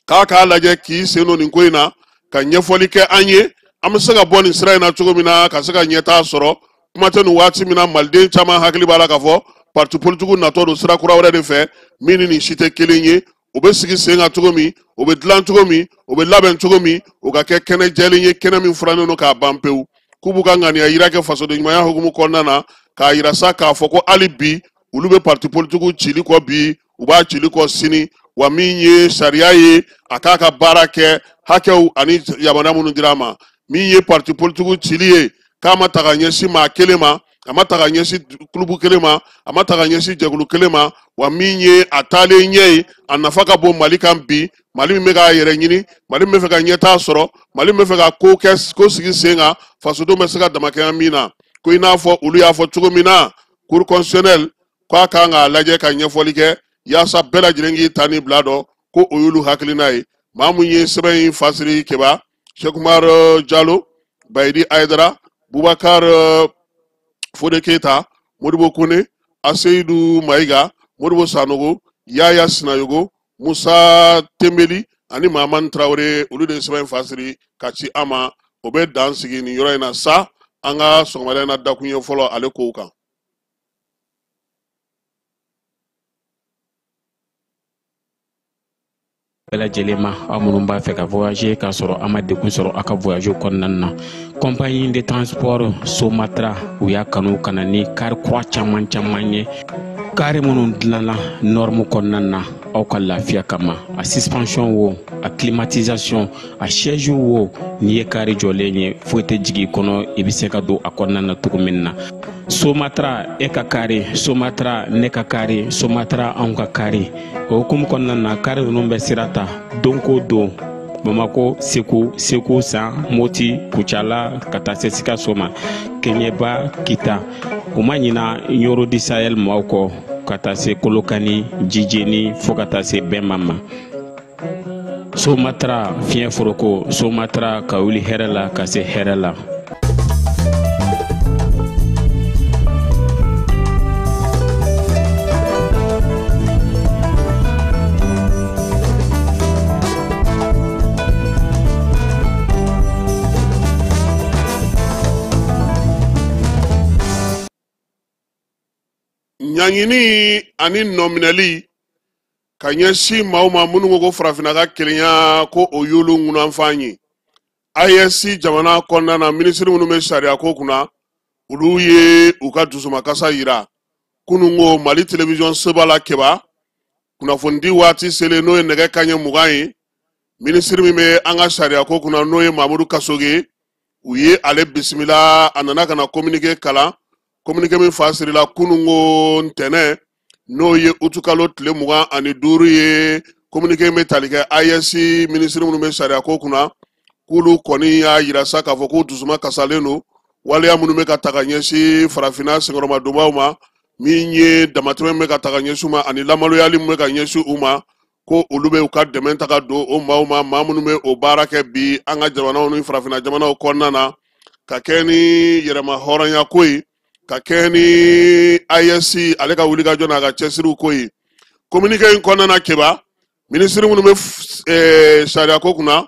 k'a k'a lajɛ k'i sen don nin ko in na, ka ɲɛfɔli kɛ an ye, an bɛ se ka bɔ nin sira in na cogo min na ka se ka ɲɛtaa sɔrɔ. Kuma tɛ nin waati min na, maliden caman hakili b'a la k'a fɔ parti politikiw natɔ don sira kura wɛrɛ de fɛ, min ni nin si tɛ kelen ye. O bɛ sigi sen kan cogo min, o bɛ dilan cogo min, o bɛ labɛn cogo min, o ka kɛ kɛnɛ jɛlen ye, kɛnɛ min furannen don k'a ban pewu. K'u b'u ka ŋaniya yira kɛ fasoden ɲumanya hukumu kɔnɔna na, k'a yira sa k'a fɔ ko hali bi olu bɛ parti politikiw cili kɔ bi, u b'a cili kɔ sini. Wa min ye sariya ye, a k'a ka baara kɛ hakɛw ani yamaruya minnu dira a ma. Min ye parti politikiw cili ye, k'a ma ta ka ɲɛsin maa kelen ma, a ma ta ka ɲɛsin kulubu kelen ma, a ma ta ka ɲɛsin jɛkulu kelen ma. Wa min ye a taalen ɲɛ ye, a nafa ka bon Mali kan bi, Mali min bɛ k'a yɛrɛ ɲini, Mali min bɛ fɛ ka ɲɛtaa sɔrɔ, Mali min bɛ fɛ ka ko kɛ, ko sigi sen kan, fasodenw bɛ se ka damakɛnya min na. Ko i n'a fɔ olu y'a fɔ cogo min na, cour constitutionnelle k'a kan k'a lajɛ ka ɲɛfɔli kɛ yaasa bɛɛ lajɛlen k'i ta ni bila dɔn, ko o y'olu hakilina ye. Maa mun ye sɛbɛn in fasiri, Keba, Cheikh Umar Jalo, Bayidi Ayidara, Bubakar Fode Keita, Modibo Kone, Aseyidu Mayiga, Modibo Sanogo, Yaya Sinayogo, Musa Tembeli ani Mahamani Traore, olu de ye sɛbɛn in fasiri ka ci an ma. O bɛ dan sigi nin yɔrɔ in na sa an ka sɔgɔmada in na dakuɲɛ fɔlɔ ale kow kan. Bɛɛ lajɛlen ma, aw minnu b'a fɛ ka voyager k'a sɔrɔ a ma degun sɔrɔ aw ka voyage kɔnɔna na, compagnie de transport Somatra u y'a kanu ka na ni kari kura caman caman ye, kari minnu dilanna norme kɔnɔna na aw ka lafiya kama. A suspension wo, a climatisation, a siège wo, n'i ye kari jɔlen ye, foyi tɛ jigin i kɔnɔ, i bɛ se ka don a kɔnɔna na cogo min na. Somatra e ka kari, Somatra ne ka kari, Somatra anw ka kari. O hukumu kɔnɔna na, kari ninnu bɛ sira ta don ko don Bamako, Segu, Segu San, Moti, Kucala, ka taa se Sikaso ma, Keɲeba, Kita. U ma ɲina Ɲoro di Sahel maaw kɔ, ka taa se Kolokani, Jijeni, fo ka taa se Bɛnba ma. Somatra fiɲɛ foroko, Somatra ka wuli hɛrɛ la ka se hɛrɛ la. Ɲangini ani nɔminɛli ka ɲɛsin maaw ma minnu ko ko farafinna ka kelenya ko o y'olu ŋunanfan ye. AES jamana kɔnɔna na, minisiri minnu bɛ sariya ko kunna, olu ye u ka dusumakasa yira. Kununko Mali télévision soba la Keba, kunnafonidi waati selen n'o ye nɛgɛ kanɲɛ 20 ye, minisiri min bɛ an ka sariya ko kunna n'o ye Mamudu Kasoge, u ye ale bisimila, a nana ka na communiqué kalan. Communiqué min fa sirila kununko ntɛnɛn n'o ye utukalo tile 25 ye, communiqué bɛ tali kɛ AES minisiri minnu bɛ sariya ko kunna, k'olu kɔni y'a yira sa k'a fɔ k'u dusuma kasalen don waleya minnu bɛ ka ta ka ɲɛsin farafinna senkɔrɔmadonbaw ma, min ye damatɛmɛ min bɛ ka ta ka ɲɛsin u ma ani lamaloyali min bɛ ka ɲɛsin u ma, ko olu bɛ u ka dɛmɛ ta ka don o maaw ma, maa minnu bɛ o baara kɛ bi an ka jamanaw ni farafinna jamanaw kɔnɔna na, ka kɛ ni yɛrɛma hɔrɔnya ko ye, ka kɛ ni AES ale ka wulikajɔ n'a ka cɛsiriw ko ye. Communiqué in kɔnɔna na Keba, minisiri minnu bɛ sariya ko kunna,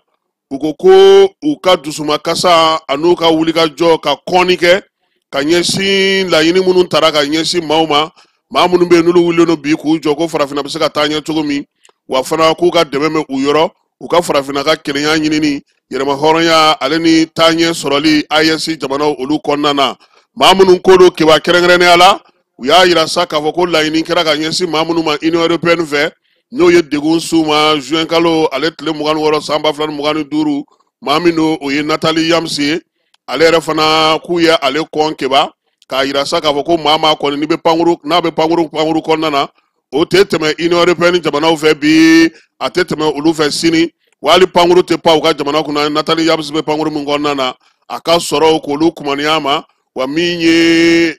u ko ko u ka dusumakasa an'u ka wulikajɔ ka kɔnni kɛ ka ɲɛsin laɲini minnu tara ka ɲɛsin maaw ma, maa minnu bɛ yen n'olu wulilen don bi k'u jɔ ko farafinna bɛ se ka taa ɲɛ cogo min, wa fana k'u ka dɛmɛ bɛ u yɔrɔ, u ka farafinna ka kelenya ɲinini, yɛrɛma hɔrɔnya ale ni taaɲɛ sɔrɔli AES jamanaw olu kɔnɔna na. Maa minnu ko don Keba kɛrɛnkɛrɛnnenya la, u y'a yira sa k'a fɔ ko laɲini kɛra ka ɲɛsin maa minnu ma Union européenne fɛ, n'o ye degun s'u ma juin kalo ale tile 26 san 2025, maa min don o ye Nathalie Yams ye, ale yɛrɛ fana k'u ye ale kɔn Keba, k'a yira sa k'a fɔ ko maa maa kɔni n'i bɛ pankuru, n'a bɛ pankuru kɔnɔna na, o tɛ tɛmɛ Union européenne jamanaw fɛ bi, a tɛ tɛmɛ olu fɛ sini, wa hali pankuru tɛ pan u ka jamana kunna. Nathalie Yams bɛ pankuru min kɔnɔna na, a ka sɔrɔw k'olu kumaniya ma, wa min ye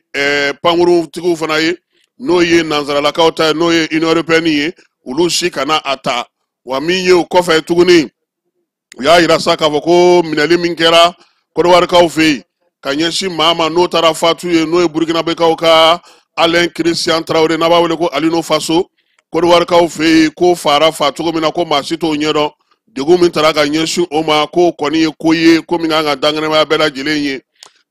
pankuruntigiw fana ye, n'o ye nansaralakaw ta ye, n'o ye Union européenne ye, olu si kana a ta. Wa min ye o kɔfɛ tuguni, u y'a yira sa k'a fɔ ko minɛli min kɛra Kɔdiwarikaw fɛ yen ka ɲɛsin maa ma n'o taara fatu ye, n'o ye Burkinabekaw ka Alain Christian Traoré, n'a b'a wele ko Alino Faso, Kɔdiwarikaw fɛ yen ko fara fa cogo min na ko maa si t'o ɲɛdɔn, degun min taara ka ɲɛsin o ma k'o kɔni ye ko ye ko min kan ka dankɛnɛmaya bɛɛ lajɛlen ye.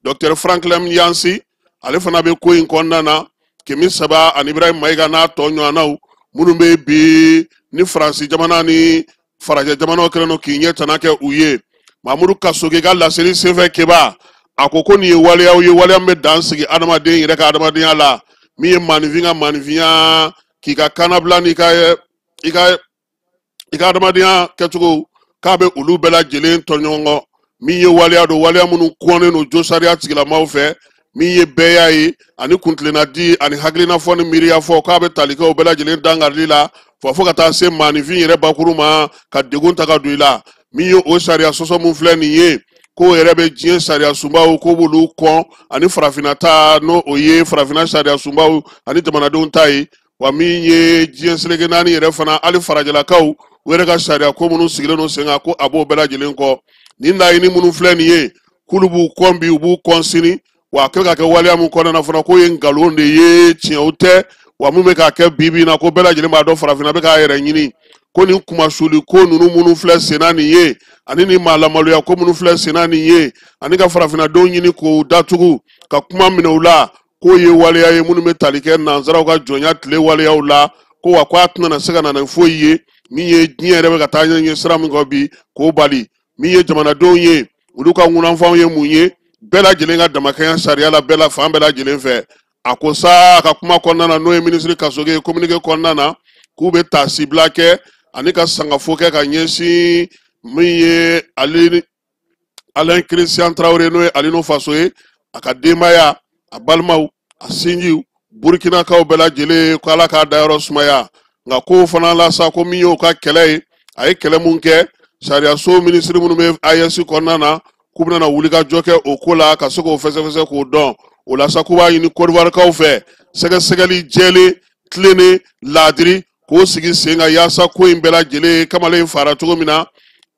Dr Franklin Yansi ale fana bɛ ko in kɔnɔna na, 300 ani Ibrahim Mayiga n'a tɔ ɲɔgɔnnaw minnu bɛ bi ni Faransi jamana ni farajɛ jamanaw kɛlen don k'i ɲɛ tana kɛ u ye. Mamudu Kasoge ka laseli senfɛ Keba, a ko ko nin ye waleyaw ye, waleya min bɛ dan sigi adamaden yɛrɛ ka adamadenya la, min ye maaninfin ka maaninfinya, k'i ka kannabila n'i ka i ka adamadenya kɛcogo, k'a bɛ olu bɛɛ lajɛlen tɔ ɲɔgɔn kɔ, min ye waleya don, waleya minnu kɔnnen don josariya tigilamaaw fɛ, min ye bɛɛya ye ani kuntilenna di ani hakilina fɔ ni miiriya fɔ, k'a bɛ tali kɛ o bɛɛ lajɛlen dankarili la, fo ka taa se maaninfin yɛrɛ bakuru ma ka degun ta ka don i la. Min ye o sariya sɔsɔ min filɛ nin ye, k'o yɛrɛ bɛ diɲɛ sariya sunbaw k'o b'olu kɔn ani farafinna ta, n'o o ye farafinna sariya sunbaw ani jamanadenw ta ye. Wa min ye diɲɛ seleke naani yɛrɛ fana, hali farajɛlakaw u yɛrɛ ka sariya ko minnu sigilen don sen kan, ko a b'o bɛɛ lajɛlen kɔ. Nin laɲini minnu filɛ nin ye, k'olu b'u kɔn bi, u b'u kɔn sini, wa a kɛ ka kɛ waleya min kɔnɔna na fana, k'o ye nkalon de ye, tiɲɛw tɛ, wa mun bɛ k'a kɛ bi bi in na, ko bɛɛ lajɛlen b'a dɔn farafinna bɛ k'a yɛrɛ ɲini, ko nin kumasuli ko ninnu minnu filɛ senna nin ye, ani nin maa lamaloya ko minnu filɛ senna nin ye, ani ka farafinnadenw ɲini k'u datugu ka kuma minɛ u la, k'o ye waleya ye minnu bɛ tali kɛ nanzaraw ka jɔnya tile waleyaw la, ko wa k'a tɛna se ka na ni foyi ye min ye diɲɛ yɛrɛ bɛ ka taa ɲɛ sira min kɔ bi k'o bali. Min ye jamanadenw ye, olu ka ŋunanfanw ye mun ye, bɛɛ lajɛlen ka damakɛnya sariya la, bɛɛ la fan bɛɛ lajɛlen fɛ. A ko sa a ka kuma kɔnɔna na, n'o ye minisiri Kasoge ye communiqué kɔnɔna na, k'u bɛ taasibila kɛ ani ka sangafo kɛ ka ɲɛsin min ye Alain Christian Traoré, n'o ye Alino Faso ye, a ka denbaya, a balimaw, a sinjiw, Burkinakaw bɛɛ lajɛlen, ko Ala k'a dayɔrɔ sumaya. Nka k'o fana la sa, ko min y'o ka kɛlɛ ye, a ye kɛlɛ mun kɛ, sariyaso minisiri minnu bɛ AES kɔnɔna na, k'u bɛna wulikajɔ kɛ o ko la ka se k'o fɛsɛfɛsɛ k'o dɔn. O la sa, k'u b'a ɲini Kɔdiwarikaw fɛ sɛgɛsɛgɛli jɛlen, tilennen, laadiri k'o sigi sen kan, yaasa ko in bɛɛ lajɛlen, kamalen fara cogo min na,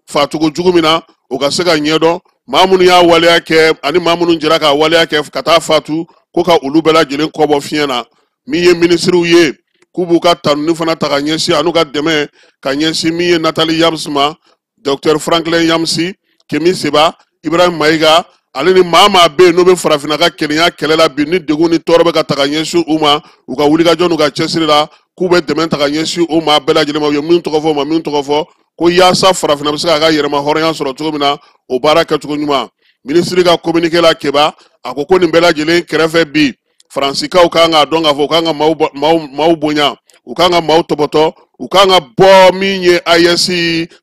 facogo jugu min na, o ka se ka ɲɛdɔn, maa minnu y'a waleya kɛ ani maa minnu jɛra k'a waleya kɛ ka taa fatu, ko ka olu bɛɛ lajɛlen kɔbɔ fiɲɛ na. Min ye minisiriw ye, k'u b'u ka tanuni fana ta ka ɲɛsin an'u ka dɛmɛ ka ɲɛsin min ye Nathalie Yamsi ma, Docteur Franklin Yamsi, Kemi Seba, Ibrahim Mayiga, ale ni maa maa bɛ yen n'o bɛ farafinna ka kelenya kɛlɛ la bi, ni degun ni tɔɔrɔ bɛ ka ta ka ɲɛsin u ma, u ka wulikajɔ n'u ka cɛsiri la, k'u bɛ dɛmɛ ta ka ɲɛsin u maa bɛɛ lajɛlen ma. U ye min tɔgɔ fɔ, u ma min tɔgɔ fɔ, ko yaasa farafinna bɛ se k'a ka yɛrɛma hɔrɔnya sɔrɔ cogo min na, o baara kɛcogo ɲuman. Minisiri ka communiqué la, Keba, a ko ko nin bɛɛ lajɛlen kɛrɛfɛ bi, Faransikaw kan k'a dɔn k'a fɔ u kan ka maaw bonya, u kan ka maaw tɔpɔtɔ, u kan ka bɔ min ye AES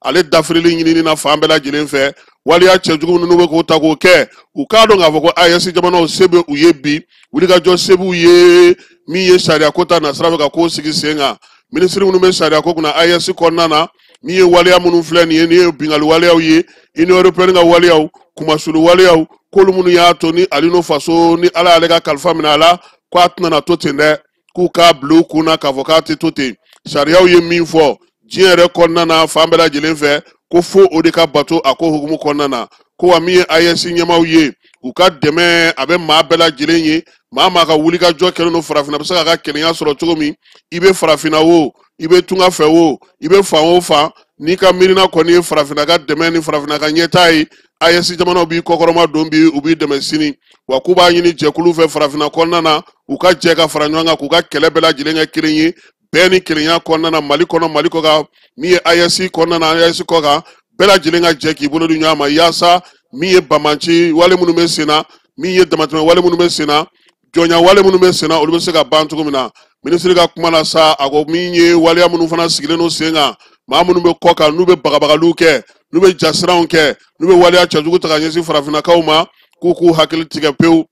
ale dafirili ɲinini na fan bɛɛ lajɛlen fɛ. Waleya cɛjugu minnu bɛ k'o ta k'o kɛ, u k'a dɔn k'a fɔ ko AES jamanaw se bɛ u ye bi, wulikajɔ se b'u ye min ye sariya ko ta nasira fɛ ka kow sigi sen kan. Minisiri minnu bɛ sariya ko kunna AES kɔnɔna na, min ye waleya minnu filɛ nin ye, nin ye binkanni waleyaw ye, Union européenne ka waleyaw, kumasulu waleyaw, k'olu minnu y'a to ni Alino Faso ni Ala y'ale ka kalifa minɛ a la, ko a tɛna na to ten dɛ, k'u k'a bila u kun na k'a fɔ k'a tɛ to ten. Sariyaw ye min fɔ diɲɛ yɛrɛ kɔnɔna na fan bɛɛ lajɛlen fɛ, ko fo o de ka bato a ko hukumu kɔnɔna na. Ko wa min ye AES ɲɛmaaw ye, u ka dɛmɛ a bɛ maa bɛɛ lajɛlen ye, maa maa ka wulikajɔ kɛlen don farafinna bɛ se k'a ka kelenya sɔrɔ cogo min. I bɛ farafinna wo, i bɛ tunga fɛ wo, i bɛ fan o fan, n'i ka miirina kɔni ye farafinna ka dɛmɛ ni farafinna ka ɲɛtaa ye, AES jamanaw b'i kɔkɔrɔma don bi, u b'i dɛmɛ sini. Wa k'u b'a ɲini jɛkulu fɛ farafinna kɔnɔna na, u ka jɛ ka fara ɲɔgɔn kan k'u ka kɛlɛ bɛɛ lajɛlen kɛ kelen ye, bɛɛ ni kelenya kɔnɔna na, Mali kɔnɔ, Mali kɔ kan, min ye AES kɔnɔna na, AES kɔ kan, bɛɛ lajɛlen ka jɛ k'i bolo di ɲɔgɔn ma, yaasa min ye banbanci wale minnu bɛ sen na, min ye damatɛmɛ wale minnu bɛ sen na, jɔnya wale minnu bɛ sen na, olu bɛ se ka ban cogo min na. Minisiri ka kuma la sa, a ko min ye waleya minnu fana sigilen don sen kan, maa minnu bɛ kɔ kan, n'u bɛ bagabagaliw kɛ, n'u bɛ jasiranw kɛ, n'u bɛ waleya cɛjugu ta ka ɲɛsin farafinnakaw ma, k'u k'u hakili tigɛ pewu,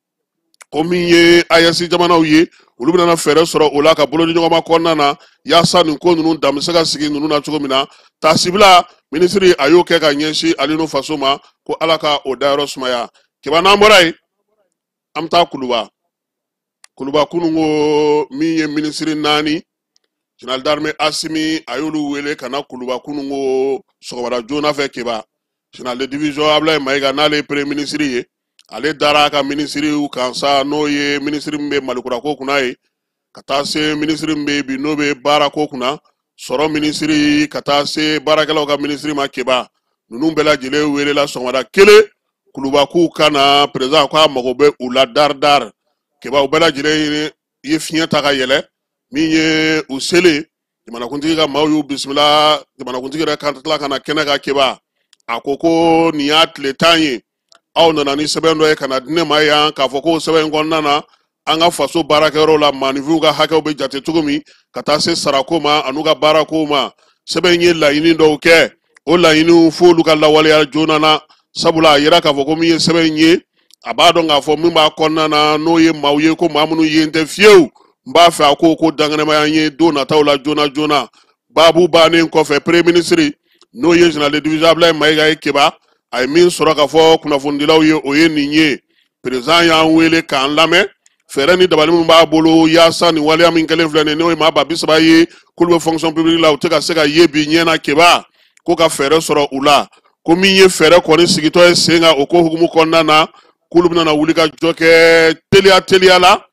ko min ye AES jamanaw ye, olu bɛna fɛɛrɛ sɔrɔ o la ka bolo di ɲɔgɔn ma kɔnɔna na, yaasa nin ko ninnu dan bɛ se ka sigi ninnu na cogo min na. Taasibila minisiri a y'o kɛ ka ɲɛsin Alino Faso ma, ko Ala ka o dayɔrɔ sumaya. Keba, n'an bɔra yen, an bɛ taa Kuluba. Kuluba kunun ko min ye minisiri naani, général d'armée Asimi a y'olu wele ka na Kuluba kunun ko sɔgɔmada joona fɛ. Keba, général de division Ablaye Mayiga, n'ale ye premier ministre ye, ale dara a ka minisiriw kan sa, n'o ye minisiri min bɛ Malikura ko kunna ye, ka taa se minisiri min bɛ bi n'o bɛ baarako kunna, sɔrɔ minisiri, ka taa se baarakɛlaw ka minisiri ma. Keba, ninnu bɛɛ lajɛlen welela sɔgɔmada kelen Kuluba k'u ka na, président k'a mago bɛ u la dari dari. Keba, u bɛɛ lajɛlen ye fiɲɛ ta ka yɛlɛ. Min ye u selen, jamanakuntigi ka maaw y'u bisimila. Jamanakuntigi yɛrɛ ka tila ka na kɛnɛ kan. Keba, a ko ko nin y'a tile 10 ye, aw nana ni sɛbɛn dɔ ye ka na di ne ma yan, k'a fɔ ko sɛbɛn in kɔnɔna na, an ka faso baarakɛyɔrɔ la, maaninfinw ka hakɛw bɛ jate cogo min, ka taa se sarako ma an'u ka baarako ma. Sɛbɛn in ye laɲini dɔw kɛ, o laɲiniw f'olu ka lawaleya joona na, sabula a yira k'a fɔ ko min ye sɛbɛn in ye, a b'a dɔn k'a fɔ min b'a kɔnɔna na, n'o ye maaw ye ko maa minnu ye n tɛ fiyewu, n b'a fɛ a ko ko dankɛnɛmaya ye don nataw la joona joona. Baabu bannen kɔfɛ, premier ministre, n'o ye général de division Ablaye Mayiga ye, Keba, a ye min sɔrɔ k'a fɔ kunnafonidilaw ye, o ye nin ye: président y'an wele k'an lamɛn, fɛɛrɛ ni dabali min b'a bolo yaasa nin waleya min kɛlen filɛ nin ye, n'o ye maa 30.000 ye k'olu bɛ fonction publique la, u tɛ ka se ka ye bi ɲɛ na. Keba, ko ka fɛɛrɛ sɔrɔ u la, ko min ye fɛɛrɛ kɔni sigitɔ ye sen kan o ko hukumu kɔnɔna na, k'olu bɛna wuli ka jɔ kɛ teliya teliya la,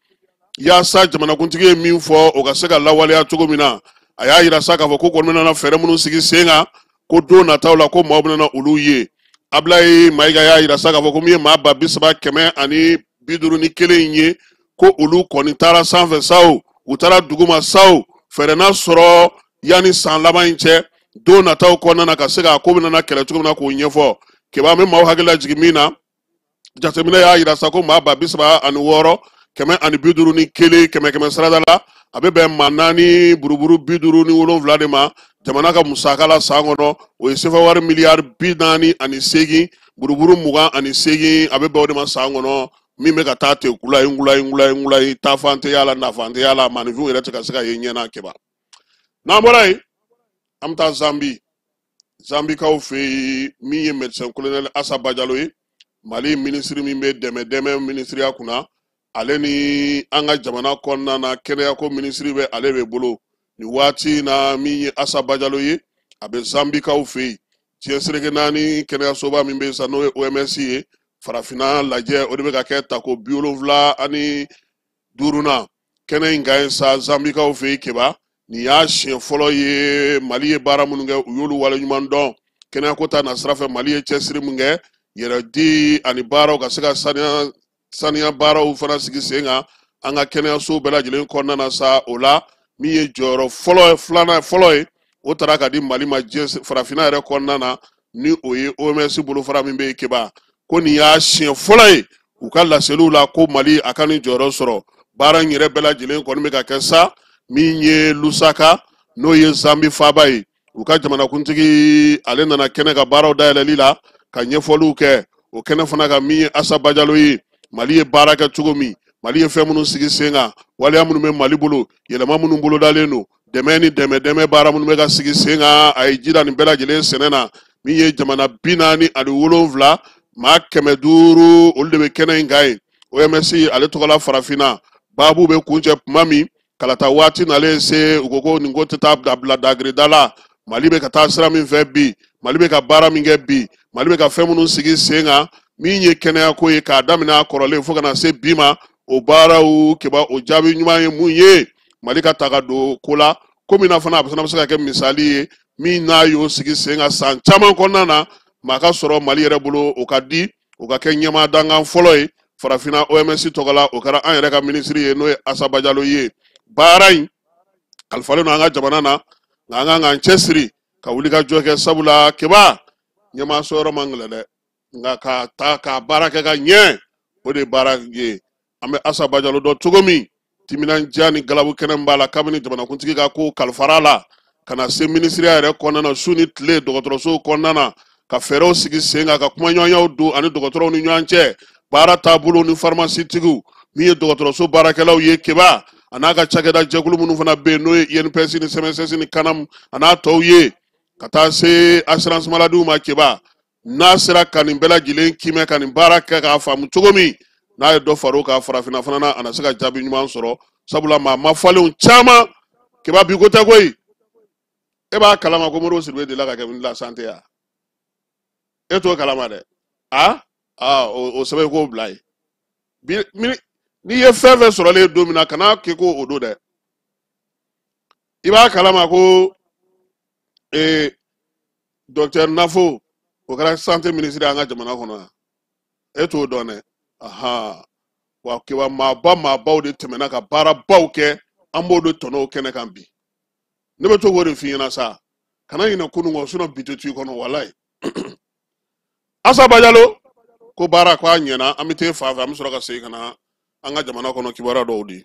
yaasa jamanakuntigi ye min fɔ, o ka se ka lawaleya cogo min na. A y'a yira sa k'a fɔ ko kɔni bɛna fɛɛrɛ minnu sigi sen kan, ko don nataw la, ko maaw bɛna olu ye. Ablaye Mayiga y'a yira sa k'a fɔ ko min ye maa 30.151 in ye, ko olu kɔni taara sanfɛ sa o, u taara duguma sa o, fɛɛrɛ na sɔrɔ yanni san laban in cɛ, don nataw kɔnɔna na, ka se k'a ko bɛna kɛlɛ cogo min na, k'o ɲɛfɔ. Keba, an bɛ maaw hakili lajigin min na, jateminɛ y'a yira sa ko maa 36.151, kɛmɛ kɛmɛ sarada la, a bɛ bɛn maa naani buruburu 57 de ma jamana ka musaka la san kɔnɔ. O ye sefa wari miliyari 48 buruburu 28, a bɛ bɛn o de ma san kɔnɔ. Min bɛ ka taa ten kulayi kulayi kulayi kulayi, taafan tɛ y'a la, nafan tɛ y'a la, maaninfinw yɛrɛ tɛ ka se ka ye ɲɛ na. Keba, n'an bɔra yen, an bɛ taa Zanbi. Zambikaw fɛ yen, min ye médecin colonel Asa Bajalo ye, Mali minisiri min bɛ dɛmɛ dɛmɛ minisiriya kunna. Ale ni an ka jamana kɔnɔna na, kɛnɛyako minisiri bɛ ale bɛ bolo nin waati in na. Min ye Asa Bajalo ye, a bɛ Zambikaw fɛ yen. Diɲɛ seleke naani kɛnɛyasoba min bɛ yen sa, n'o ye OMS ye, farafinna lajɛ o de bɛ ka kɛ tako 75nan kɛnɛ in kan yen sa, Zambikaw fɛ yen. Keba, nin y'a siɲɛ fɔlɔ ye Mali ye baara minnu kɛ, u y'olu waleɲuman dɔn. Kɛnɛyako ta nasira fɛ, Mali ye cɛsiri min kɛ, yɛrɛdi ani baaraw ka se ka saniya baaraw fana sigi sen kan an ka kɛnɛyaso bɛɛ lajɛlen kɔnɔna na sa. O la, min ye jɔyɔrɔ fɔlɔ, filanan fɔlɔ ye, o taara ka di Mali ma diɲɛ farafinna yɛrɛ kɔnɔna na, ni o ye OMS bolofara min bɛ yen. Keba, ko nin y'a siɲɛ fɔlɔ ye u ka laseliw la ko Mali a ka nin jɔyɔrɔ sɔrɔ. Baara in yɛrɛ bɛɛ lajɛlen kɔni bɛ ka kɛ sa, min ye Lusaka, n'o ye Zambi faaba ye. U ka jamanakuntigi ale nana kɛnɛ ka baaraw dayɛlɛli la ka ɲɛfɔliw kɛ o kɛnɛ fana kan. Min ye Asa Bajalo ye, Mali ye baara kɛ cogo min, Mali ye fɛn minnu sigi sen kan, waleya minnu bɛ Mali bolo, yɛlɛma minnu bolodalen don, dɛmɛ ni dɛmɛ dɛmɛ baara minnu bɛ ka sigi sen kan, a ye ji da nin bɛɛ lajɛlen sɛnɛ na. Min ye jamana 47, maa 500, olu de bɛ kɛnɛ in kan yen. OMS ale tɔgɔla farafinna baabu bɛ kuncɛ tuma min, kalata waati nalen se, u ko ko nin ko tɛ taa dabila dagirida la. Mali bɛ ka taa sira min fɛ bi, Mali bɛ ka baara min kɛ bi, Mali bɛ ka fɛn minnu sigi sen kan, min ye kɛnɛyako ye k'a daminɛ a kɔrɔlen fo ka na se bi ma, o baaraw Keba, o jaabi ɲuman ye mun ye? Mali ka ta ka don ko la komi na fana, a fana bɛ se ka kɛ misali ye min n'a y'o sigi sen kan san caman kɔnɔna na, maa ka sɔrɔ Mali yɛrɛ bolo, o ka di o ka kɛ ɲɛmaa dankan fɔlɔ ye farafinna OMS tɔgɔ la. O kɛra an yɛrɛ ka minisiri ye, n'o ye Asa Bajalo ye. Baara in kalifalen don an ka jamana na, nka an kan k'an cɛsiri ka wuli ka jɔ kɛ, sabula Keba, ɲɛmaa sɔrɔ man gɛlɛn dɛ, nka ka taa ka baara kɛ ka ɲɛ, o de ye baara ye. An bɛ Asa Bajalo dɔn cogo min, timinandiya ni galabu kɛnɛ min b'a la kabini jamanakuntigi ka ko kalifara la ka na se minisiriya yɛrɛ kɔnɔna na, su ni tile dɔgɔtɔrɔso kɔnɔna na, ka fɛɛrɛw sigi sen kan, ka kumaɲɔgɔnyaw don ani dɔgɔtɔrɔw ni ɲɔgɔn cɛ, baara taabolo ni farimasitigiw, min ye dɔgɔtɔrɔso baarakɛlaw ye. Keba, a n'a ka cakɛda jɛkulu minnu fana bɛ yen, n'o ye INPS ni CMSS ni CANAM a n'a tɔw ye, ka taa se assurance maladie ma. Keba, n'a sera ka nin bɛɛ lajɛlen kimɛ ka nin baara kɛ k'a faamu cogo min, n'a ye dɔ far'o kan farafinna fana na, a na se ka jaabi ɲuman sɔrɔ, sabula maa mafalenw caman. Keba, bi ko tɛ koyi. E b'a kalama ko Modibo Sidibe delila ka kɛ ministre de la santé ya? E t'o kalama dɛ. A aa, o sɛbɛn k'o bila yen bi. N'i ye fɛn fɛn sɔrɔlen don min na, kana kɛ ko o don dɛ. I b'a kalama ko docteur Nafo, o kɛra santé ministre an ka jamana kɔnɔ yan? E t'o dɔn dɛ. Ahan, wa Keba, maaba maabaw de tɛmɛna ka baarabaw kɛ, an b'o de tɔnɔw kɛnɛ kan bi. Ne bɛ to k'o de f'i ɲɛna sa, kana ɲinɛ kunun kɔ, sinon bi tɛ to i kɔnɔ walayi. Asa Bajalo ko baara ko a ɲɛna. An bɛ t'e fan fɛ, an bɛ sɔrɔ ka segin ka na an ka jamana kɔnɔ kibaruya dɔw di.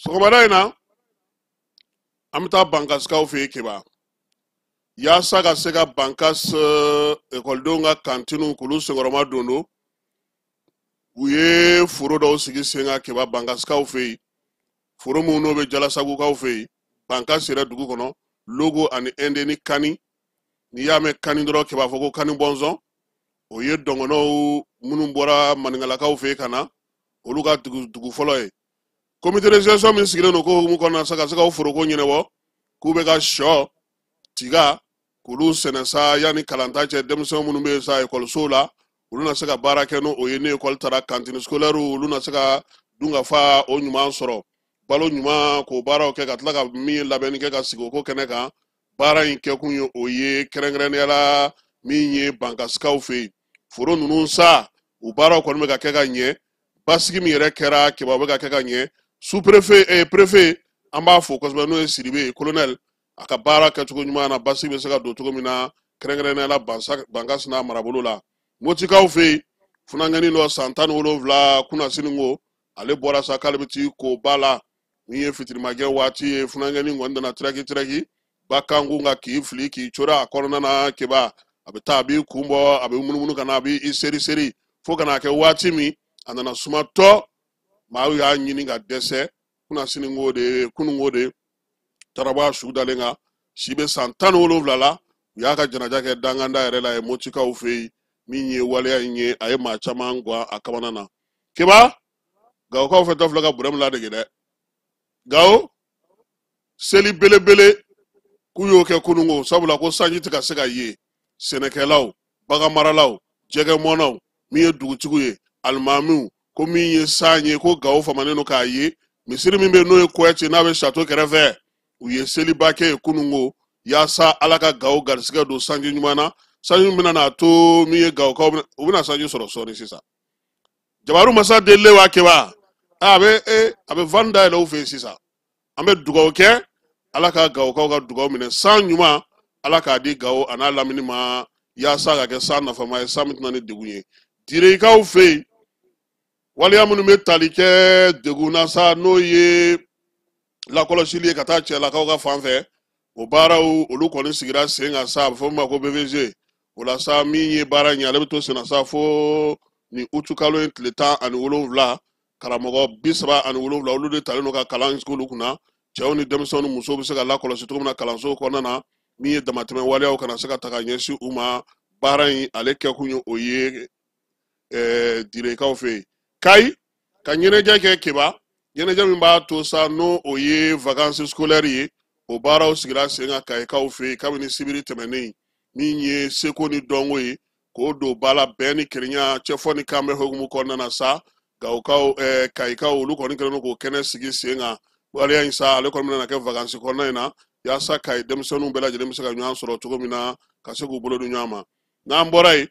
Sɔgɔmada in na, an bɛ taa Bankasikaw fɛ yen. Keba, yaasa ka se ka Bankas ekɔlidenw ka kantiniw k'olu senkɔrɔma don don, u ye foro dɔw sigi sen kan. Keba, Bankasikaw fɛ yen, foro minnu n'o bɛ Jalasagukaw fɛ yen, Bankas yɛrɛ dugu kɔnɔ, Logo ani Inde ni Kani. N'i y'a mɛn Kani dɔrɔn, Keba fɔ ko Kani bɔnsɔn, o ye dɔngɔnɔw minnu bɔra Maninkalakaw fɛ yen ka na, olu ka dugu fɔlɔ ye. Comité de gestion min sigilen don ko hukumu kɔnɔna sa ka se ka o foroko ɲɛnabɔ, k'u bɛ ka sɔ, tiga k'olu sɛnɛ sa yanni kalanta cɛ, denmisɛnw minnu bɛ yen sa ekɔlisow la, olu na se ka baara kɛ n'o ye. Ni ekɔli taara, cantine scolaire, olu na se ka dunkafa o ɲuman sɔrɔ, balo ɲuman, k'o baaraw kɛ, ka tila ka min labɛnni kɛ ka sigi o ko kɛnɛ kan. Baara in kɛkun ye o ye, kɛrɛnkɛrɛnnenya la min ye Bankasikaw fɛ yen. Foro ninnu sa, u baaraw kɔni bɛ ka kɛ ka ɲɛ. Basigi min yɛrɛ kɛra, Keba, bɛ ka kɛ ka ɲɛ. Sous préfet, préfet, an b'a fo kosɛbɛ, n'o ye Sidibe ye, colonel. A ka baara kɛcogo ɲuman na, basi bɛ se ka don cogo min na, kɛrɛnkɛrɛnnenya la Bankasina marabolo la. Motikaw fɛ yen, funankɛnin dɔ san 17 kunasini ko ale bɔra sa k'ale bɛ t'i ko ba la. Min ye fitirimajɛ waati ye, funankɛnin kɔni nana tiraki tiraki ba kankun kan k'i fili k'i coro a kɔnɔna na. Keba, a bɛ taa, a b'i kun bɔ, a bɛ munumunu ka na, a b'i seri seri fo ka n'a kɛ waati min a nana sumatɔ, maaw y'a ɲini ka dɛsɛ. Kunasini ko de, kununko de taara bɔ a su dalen kan, si bɛ san 17 la. U y'a ka janaja kɛ danganda yɛrɛ la ye Motikaw fɛ yen. Min ye waleya in ye, a ye maa caman gan a kamana na. Keba, Gawokaw fɛ dɔ filɛ ka burɛmu ladege dɛ. Gawo seli belebele k'u y'o kɛ kununko, sabula ko sanji tɛ ka se ka ye. Sɛnɛkɛlaw, baganmaralaw, jɛgɛmɔnnaw, min ye dugutigiw ye, alimamiw, ko min ye san ye, ko Gawo famanen don k'a ye. Misiri min bɛ yen n'o ye Kɔyɛti, n'a bɛ sato kɛrɛfɛ, u ye seliba kɛ yen kununko yaasa Ala ka Gawo garisigɛ don sanji ɲuman na, sanji min bɛna n'a to min ye Gawokaw u bɛna sanji sɔrɔ sɔɔni. Sisan Jabaru masa delilen wa Keba, a bɛ e a bɛ van dayɛlɛ u fɛ yen sisan. An bɛ dugawu kɛ, Ala ka Gawokaw ka dugawu minɛ, san ɲuman Ala k'a di Gawo a n'a lamini ma, yaasa ka kɛ san nafama ye, san min tɛna ni degun ye. Direkaw fɛ yen, waleya minnu bɛ tali kɛ degun na sa, n'o ye lakɔlɔsili ye ka taa cɛlakaw ka fan fɛ, o baaraw olu kɔni sigira sen kan sa, a bɛ fɔ min ma ko BVG. O la sa, min ye baara in ye, ale bɛ to sen na sa fo ni utukalo in tile 17. Karamɔgɔ 37, olu de talen don ka kalan sigi olu kunna, cɛw ni denmisɛnw ni musow bɛ se ka lakɔlɔsi cogo min na kalanso kɔnɔna na, min ye damatɛmɛ waleyaw kana se ka ta ka ɲɛsin u ma. Baara in ale kɛkun ye o ye Direkaw fɛ yen. Kayi ka ɲɛnajɛ kɛ Keba, ɲɛnajɛ min b'a to sa n'o o ye vacances scolaires ye, o baaraw sigira sen kan Kayikaw fɛ yen kabini sibiri tɛmɛnen. Min ye seko ni dɔnko ye, k'o don ba la bɛn ni kelenya, cɛfɔ ni kanbɛn hukumu kɔnɔna na sa, Gawukaw, Kayikaw, olu kɔni kɛlen don k'o kɛnɛ sigi sen kan. Waleya in sa, ale kɔni bɛna kɛ vacances kɔnɔna in na, yaasa Kayi denmisɛnninw bɛɛ lajɛlen bɛ se ka ɲɔgɔn sɔrɔ cogo min na, ka se k'u bolo di ɲɔgɔn ma. N'an bɔra yen,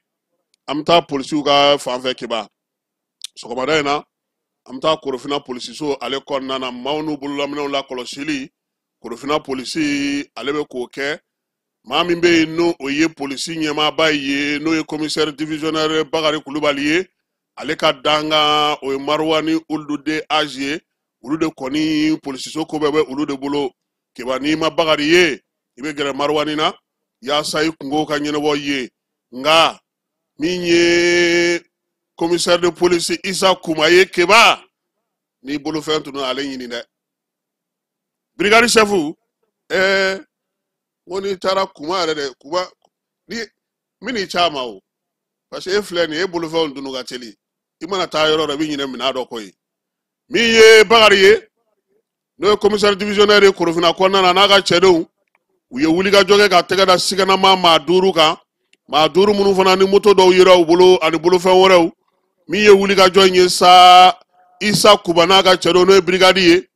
an bɛ taa polisiw ka fan fɛ. Keba, sɔgɔmada in na, an bɛ taa Korofina polisiso ale kɔnɔna na. Maaw n'u bololaminɛw lakɔlɔsili, Korofina polisi ale bɛ k'o kɛ. Maa min bɛ yen n'o o ye polisi ɲɛmaaba ye, n'o ye commissaire divisionnaire Bakari Kulubali ye, ale ka dankan o ye Maruwani Ulude Azi ye. Olu de kɔni polisiso ko bɛɛ bɛ olu de bolo. Keba, n'i ma Bakari ye, i bɛ gɛrɛ Maruwani na yaasa i kungo ka ɲɛnabɔ ye. Nka min ye commissaire de police Isa Kuma ye, Keba, n'i bolofɛn tunu, ale ɲini dɛ. Brigade chef, n ko n'i taara Kuma yɛrɛ dɛ, Kuma ni min n'i ca ma o, parce que e filɛ nin ye, e bolofɛnw tunu ka teli. I mana taa yɔrɔ dɔ, i bɛ ɲinɛ minɛn dɔ kɔ yen. Min ye Bakari ye, n'o ye commissaire divisionnaire ye Korofina kɔnɔna na, n'a ka cɛdenw, u ye wulikajɔ kɛ ka tɛgɛ da siganama maa 5 kan, maa 5 minnu fana ni moto dɔw yera u bolo ani bolofɛn wɛrɛw. Min ye wulikajɔ in ye sa, Isa Kuba n'a ka cɛdenw, n'o ye brigade ye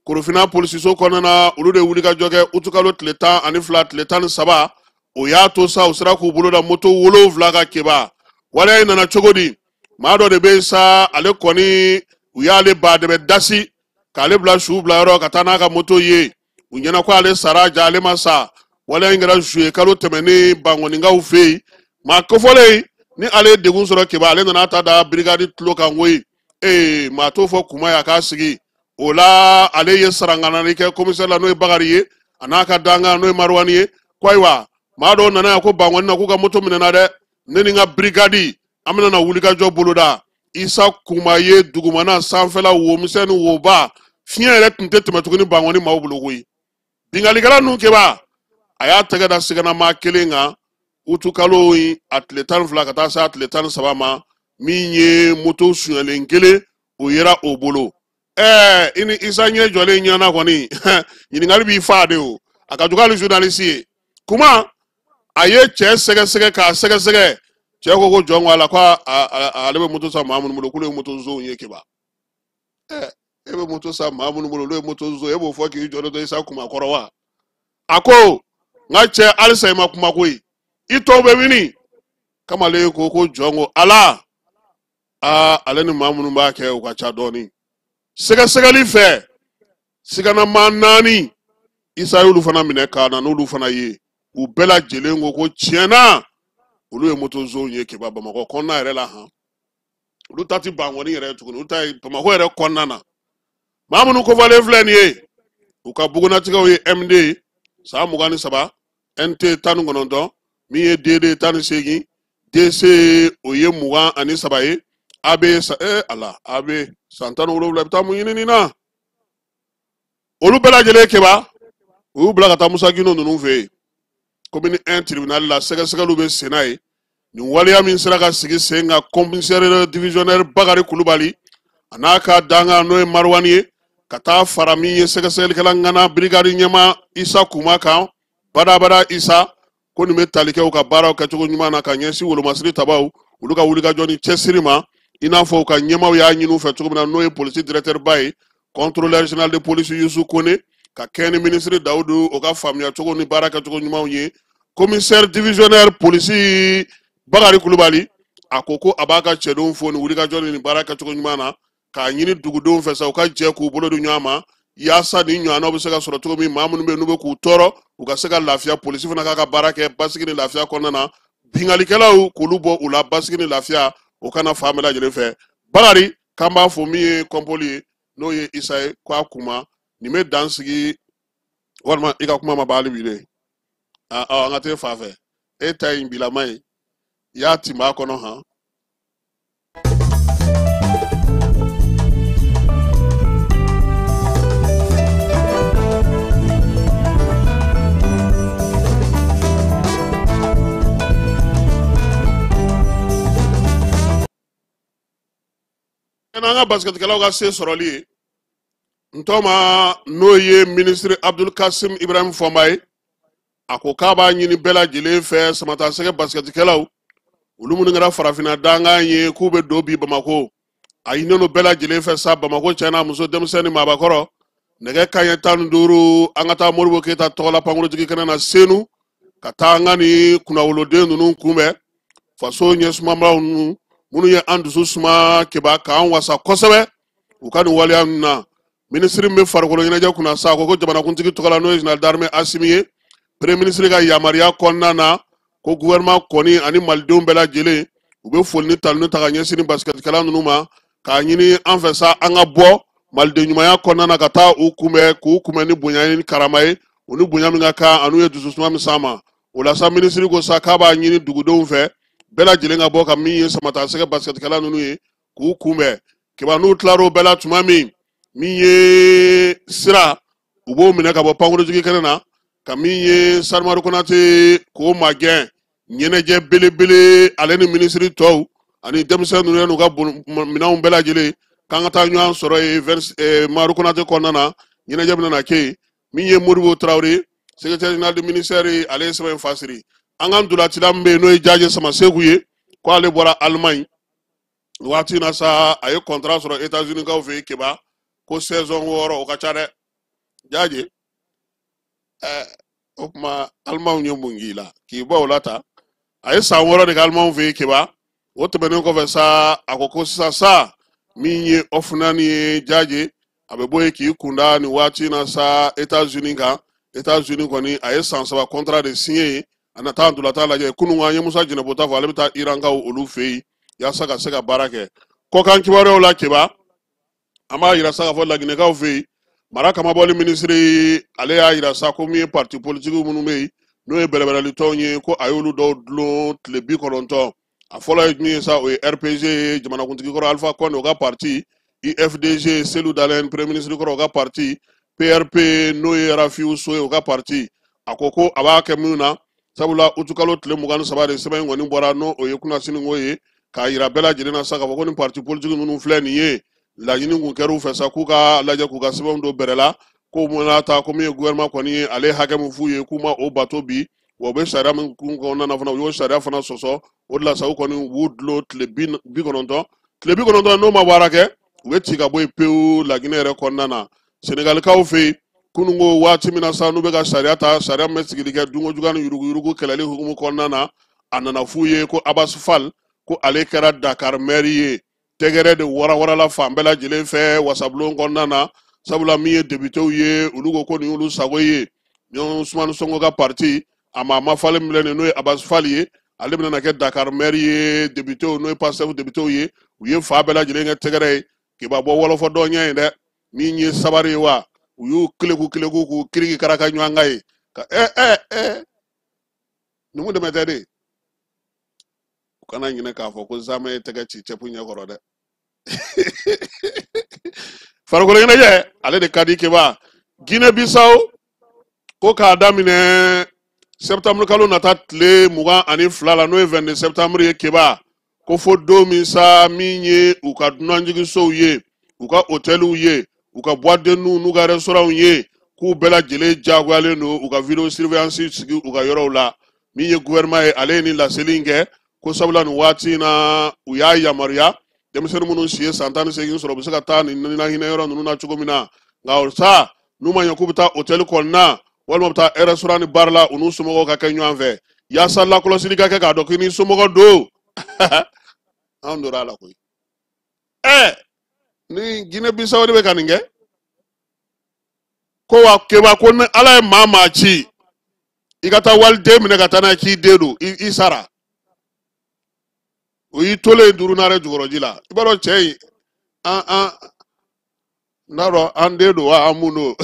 Korofina polisiso kɔnɔna na, olu de ye wulikajɔ kɛ utukalo tile 12, tile 13. O y'a to sa, u sera k'u bolo da moto 7 kan. Keba, waleya in nana cogo di? Maa dɔ de bɛ yen sa, ale kɔni u y'ale baadɛbɛ dasi k'ale bila su bila yɔrɔ ka taa n'a ka moto ye. U ɲɛna ko ale sara, ja ale ma sa. Waleya in kɛra zuye kalo tɛmɛnen Bankɔninkaw fɛ yen. Maa kofɔlen ni ale ye degun sɔrɔ, Keba, ale nana ta da brigade tulo kan koyi. Ee, maa t'o fɔ Kuma ye a k'a sigi o la. Ale ye saranganani kɛ commissaire la, n'o ye Bakari ye, a n'a ka dankan, n'o ye Maruwani ye, ko ayiwa, maa dɔw nana yan ko Bankɔni na k'u ka moto minɛna dɛ, ne ni n ka brigade an bɛna na wulikajɔ boloda. Isa Kuma ye dugumana sanfɛla womisɛn ni woba, fiɲɛ yɛrɛ tun tɛ tɛmɛ tuguni Bankɔni maaw bolo koyi. Binkalikɛla ninnu, Keba, a y'a tɛgɛ da siganama kelen kan utukalo in a tile 12 ka taa se a tile 13 ma. Min ye moto suɲɛlen kelen, o yera o bolo. I ni Isa ɲɛ jɔlen ɲɛna kɔni, ɲininkali b'i fa de o, a ka jugu hali journaliste ye. Kuma, a ye cɛ sɛgɛsɛgɛ k'a sɛgɛsɛgɛ, cɛ ko ko jɔn ko a la ko ale bɛ moto san maa minnu bolo, k'olu ye moto zonw ye. Keba, e bɛ moto san maa minnu bolo, olu ye moto zon, e b'o fɔ k'i jɔlen to Isa Kuma kɔrɔ wa? A ko n ka cɛ, halisa i ma kuma koyi, i tɔw bɛ wini. Kamalen ko ko jɔn ko ala, aa, ale ni maa minnu b'a kɛ, u ka ca dɔɔni. Sɛgɛsɛgɛli fɛ, siganama 4, Isa y'olu fana minɛ ka na n'olu fana ye. U bɛɛ lajɛlen ko ko tiɲɛ na olu ye motozonw ye Keba Bamakɔ kɔnɔna yɛrɛ la han. Olu ta ti Bankɔni yɛrɛ ye tuguni, olu ta ye Bamakɔ yɛrɛ kɔnɔna na. Maa minnu kofɔlen filɛ nin ye, u ka bugunnatigɛw ye MD san 23, NT 19, min ye DD 18, DC o ye 23 ye, AB ala AB san 17 bɛ taa mun ɲini nin na. Olu bɛɛ lajɛlen Keba u y'u bila ka taa Musa Gindo ninnu fɛ yen. Commune 1 tribunal la sɛgɛsɛgɛliw bɛ sen na yen. Nin waleya min sera ka sigi sen kan commissaire divisionnaire Bakari Kulubali a n'a ka dankan n'o ye Maruwani ye, ka taa fara min ye sɛgɛsɛgɛlikɛla ŋana brigade ɲɛmaa Isa Kuma kan, badabada Isa, ko nin bɛ tali kɛ u ka baaraw kɛcogo ɲuman na ka ɲɛsin wolomasiri tabaw olu ka wulikajɔ ni cɛsiri ma, i n'a fɔ u ka ɲɛmaaw y'a ɲini u fɛ cogo min na, n'o ye polisi directeur ba ye, contrôleur général de police Yusu Kone, ka kɛɲɛ ni ministre Dawudu o ka faamuya cogo ni baara kɛcogo ɲumanw ye. Commissaire divisionnaire polisi Bakari Kulubali a ko ko a b'a ka cɛdenw fo ni wulikajɔ ni baara kɛcogo ɲuman na, k'a ɲini dugudenw fɛ sa u ka jɛ k'u bolo di ɲɔgɔn ma yaasa ni ɲɔgɔnnaw bɛ se ka sɔrɔ cogo min, maa minnu bɛ yen n'u bɛ k'u tɔɔrɔ u ka se ka lafiya, polisi fana k'a ka baara kɛ basigi ni lafiya kɔnɔna na, binkannikɛlaw k'olu bɔ u la basigi ni lafiya o kana fan bɛɛ lajɛlen fɛ. Bakari k'an b'a fɔ min ye kɔnpoli ye n'o ye Isa ye, k'a kuma nin bɛ dan sigi walima i ka kuma ma ban hali bi dɛ. An ka t'e fan fɛ, e ta in bilama ye, i y'a tinba kɔnɔ han. N'an ka basikɛtikɛlaw ka se sɔrɔli ye, n tɔma n'o ye minisiri Abdul Kasim Ibrahim Fɔnba ye, a ko k'a b'a ɲini bɛɛ lajɛlen fɛ samatasɛgɛ basikɛtikɛlaw olu minnu kɛra farafinna dankan ye k'u bɛ don bi Bamakɔ, a ɲininen don bɛɛ lajɛlen fɛ sa Bamakɔ cɛ n'a muso, denmisɛn ni maabakɔrɔ, nɛgɛ kanɲɛ 15 an ka taa Modibo Keyita tɔgɔla pankurujigi kɛnɛ na Senu, ka taa an ka nin kunnawoloden ninnu kunbɛn, faso ɲɛsumabaw ninnu minnu ye an dusu suma Keba k'an wasa kosɛbɛ u ka nin waleya ninnu na. Minisiri min bɛ farikolo ɲɛnajɛ kunna sa, ko jamanakuntigi tɔgɔ la n'o ye général d'armée Asimi ye, premier ministre ka yamaruya kɔnɔna na, ko gouvernement kɔni ani malidenw bɛɛ lajɛlen u bɛ foli ni taloni ta ka ɲɛsin ni basikɛtikɛla ninnu ma, k'a ɲini an fɛ sa an ka bɔ maliden ɲumanya kɔnɔna na ka taa u kunbɛn, k'u kunbɛn ni bonya ni karama ye, u ni bonya min ka kan an'u ye dususuma min s'an ma. O la sa minisiri ko sa k'a b'a ɲini dugudenw fɛ bɛɛ lajɛlen ka bɔ ka min ye samatasɛgɛ basikɛtikɛla ninnu ye k'u kunbɛn. Keba n'u tilar'o bɛɛ la tuma min, min ye sira u b'o minɛ ka bɔ pankurujigi kɛnɛ na, ka min ye Sarimadu Konate k'o magɛn ɲɛnajɛ belebele ale ni minisiri tɔw ani denmisɛn ninnu n'u ka minɛnw bɛɛ lajɛlen k'an ka taa ɲɔgɔn sɔrɔ yen Madu Konate kɔnɔna na, ɲɛnajɛ bɛna na kɛ yen. Min ye Modibo Tarawele secrétaire général du ministère ye, ale ye sɛbɛn in fasiri. An ka ntolacila min bɛ yen n'o ye Jaje Samaseku ye, ko ale bɔra Allemagne waati na sa, a ye contrat sɔrɔ États-Unis kaw fɛ yen Keba, ko saison 6, o ka ca dɛ Jaje. O tuma Alimanw ye mun k'i la k'i bɔ o la ta? A ye san 6 de kɛ Alimanw fɛ yen Keba. O tɛmɛnen kɔfɛ sa, a ko ko sisan sa min ye Ɔfunani ye Jaje, a bɛ bɔ yen k'i kunda nin waati na sa États-Unis kan. États-Unis kɔni a ye san 3 contrat de signé yen, a na taa ntolatan lajɛ. Kunun an ye Musa Jɛnɛbo ta fɔ, ale bɛ taa Irankaw olu fɛ yen yaasa ka se ka baara kɛ. Kɔkan kibaruyaw la Keba, an b'a yira sa k'a fɔ Laginɛkaw fɛ yen, mara kamabɔli minisiri ale y'a yira sa ko min ye parti politique minnu bɛ yen n'o ye bɛrɛbɛrɛlitɔnw ye, ko a y'olu dɔw dulon tile 90. A fɔlɔ ye min ye sa, o ye RPG ye, jamanakuntigi kɔrɔ Alpha Condé o ka parti, UFDG Selu Dalen premier ministre kɔrɔ o ka parti, PRP n'o ye Rafiu So ye o ka parti. A ko ko a b'a kɛ minnu na, sabula utukalo tile 23 de sɛbɛn in kɔni bɔra, n'o o ye kunnasiniko ye, k'a yira bɛɛ lajɛlen na sa k'a fɔ ko nin parti politique minnu filɛ nin ye, laɲini kun kɛra u fɛ sa k'u ka lajɛ k'u ka sɛbɛnw don bɛrɛ la, k'o mana ta ko min ye gouvernement kɔni ye, ale ye hakɛ min f'u ye k'u ma o bato bi, wa u bɛ sariya min kun kɔnɔna na fana, u y'o sariya fana sɔsɔ. O de la sa u kɔni u b'u dulon tile 90, tile 90 n'o ma baara kɛ, u bɛ ci ka bɔ yen pewu Laginɛ yɛrɛ kɔnɔna na. Senegalikaw fɛ yen kununko waati min na sa n'u bɛ ka sariya ta, sariya min bɛ sigili kɛ dunkojuguya ni yuruguyurugu kɛlɛli hukumu kɔnɔna na, a nana f'u ye ko Abbas Fall ko ale kɛra Dakar maire ye. Tɛgɛrɛ de warawarala fan bɛɛ lajɛlen fɛ wasabulon kɔnɔna na, sabula min ye députéw ye olu ko ko nin y'olu sago ye. Ni Ousmane Sonko ka parti a maa mafalen minɛ nin, n'o ye Abass Fall ye, ale bɛna na kɛ Dakar maire ye. Députéw, n'o ye Pastef députéw ye, u ye fa bɛɛ lajɛlen kɛ tɛgɛrɛ ye. Keba bɔ wɔlɔfɔ dɔ ɲɛ ye dɛ, min ye sabari ye wa, u y'u keleku keleku k'u kiriki karaka ɲɔgɔn kan ye ka ɛ ɛ ɛ numu dɛmɛ tɛ de. U kana ɲinɛ k'a fɔ ko zamɛ ye tɛgɛ ci cɛpu ɲɛkɔrɔ dɛ. Farikolo ɲɛnajɛ ale de ka di Keba. Guinée Bissau ko k'a daminɛ septembre kalo nata tile 22 la, n'o ye 22 septembre ye, Keba, ko fo don min sa, min ye u ka dunanjiginsow ye, u ka hôteliw ye, u ka boîte de nuit n'u ka restaurantw ye, k'u bɛɛ lajɛlen diyagoyalen don u ka vidéo surveillance sigi u ka yɔrɔw la. Min ye gouvernement ye, ale ye nin laseli in kɛ ko sabula nin waati in na, u y'a yamaruya denmisɛnnin minnu si ye san 18 sɔrɔ, u bɛ se ka taa nin hinɛ yɔrɔ ninnu na cogo min na. Nka o sa, n'u ma ɲɛ k'u bɛ taa hôtel kɔnɔna walima u bɛ taa restaurant ni bar la, u n'u somɔgɔw ka kɛ ɲɔgɔn fɛ yaasa lakɔlɔsili ka kɛ k'a dɔn k'i ni somɔgɔ don. Anw donna a la koyi. Ni Guinée Bissau de bɛ ka nin kɛ ko wa, Keba, ko ni Ala ye maa maa ci i ka taa waliden minɛ ka taa n'a ye k'i den don, i sara, o y'i tolen duuru naare jukɔrɔji la. I b'a dɔn cɛ in, an n'a dɔn an den don wa, an mun don,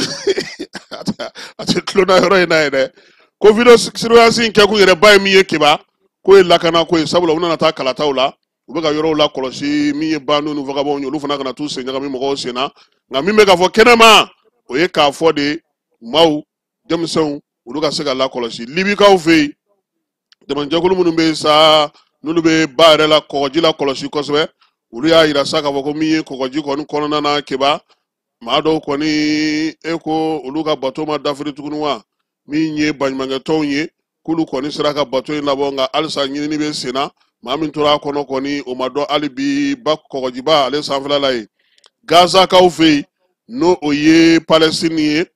a tɛ tulonna yɔrɔ in na ye dɛ. Ko vidéo surveillance in kɛkun yɛrɛ ba ye min ye, Keba, k'o ye lakana ko ye, sabula u nana taa kalataw la, u bɛ ka yɔrɔw la kɔlɔsi, min ye bandiw ni vagabondw ye, olu fana kana t'u sen ɲagami mɔgɔw sen na. Nka min bɛ ka fɔ kɛnɛma, o ye k'a fɔ de maaw denmisɛnw olu ka se ka lakɔlɔsi. Libikaw fɛ yen, dɛmɛjɛkulu minnu bɛ yen sa, n'olu bɛ ba yɛrɛ la kɔgɔji la kɔlɔsi kosɛbɛ, olu y'a yira sa k'a fɔ ko min ye kɔgɔji kɔni kɔnɔna na, Keba, maa dɔw kɔni e ko olu ka bato ma dafiri tuguni wa, min ye baɲumankɛtɔnw ye, k'olu kɔni sera ka bato in labɔ, nka halisa ɲinini bɛ sen na. Maa min tora a kɔnɔ kɔni, o ma dɔn hali bi ba kɔgɔjiba ale sanfɛla la yen. Gazakaw fɛ yen, n'o o ye Palestine ye,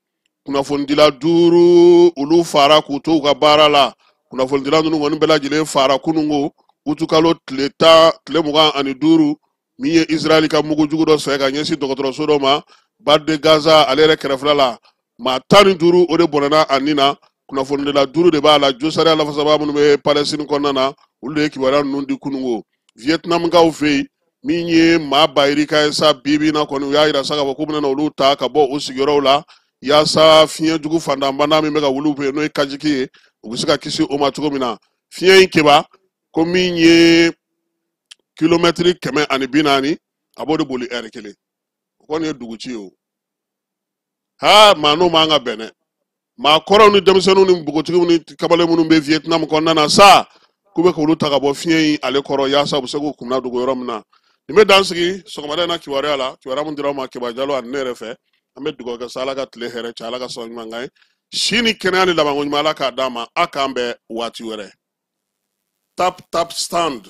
kunnafonidila duuru olu fara k'u to u ka baara la. Kunnafonidila ninnu kɔni bɛɛ lajɛlen fara kununko utukalo tile 10, tile 25, min ye Israɛl ka mugujugu dɔ fɛ ka ɲɛsin dɔgɔtɔrɔso dɔ ma Bande de Gaza ale yɛrɛ kɛrɛfɛla la. Maa 15 o de bɔnɛna a nin na, kunnafonidila duuru de b'a la. Josariya lafasabaa minnu bɛ Palestine kɔnɔna na, olu de ye kibaruya ninnu di kununko. Vietnamkaw fɛ yen, min ye maa bayirika ye sa, bi bi in na kɔni, u y'a yira sa k'a fɔ k'u bɛna olu ta ka bɔ u sigiyɔrɔw la yaasa fiɲɛ jugu fantanbana min bɛ ka wuli u fɛ yen, n'o ye kajiki ye, u bɛ se ka kisi o ma cogo min na. Fiɲɛ in, Keba, ko min ye kilomɛtiri 140, a b'o de boli ɛri kelen. O kɔni ye dugu ci ye o. Ha, maa n'o man ka bɛn dɛ. Maa kɔrɔw ni denmisɛnninw ni npogotigiw ni kamalen minnu bɛ Vietnam kɔnɔna na sa, k'u bɛ k'olu ta ka bɔ fiɲɛ in ale kɔrɔ yaasa u bɛ se k'u kunna dogo yɔrɔ min na. Nin bɛ dan sigi sɔgɔmada in na kibaruya la, kibaruya min dira aw ma Keba Jalo ani ne yɛrɛ fɛ. An bɛ dugawu kɛ sa, Ala ka tile hɛrɛ cɛ, Ala ka sɔn ɲuman kan ye, si ni kɛnɛya ni labanko ɲuman, Ala k'a d'an ma. A k'an bɛn waati wɛrɛ. Tap Tap Send,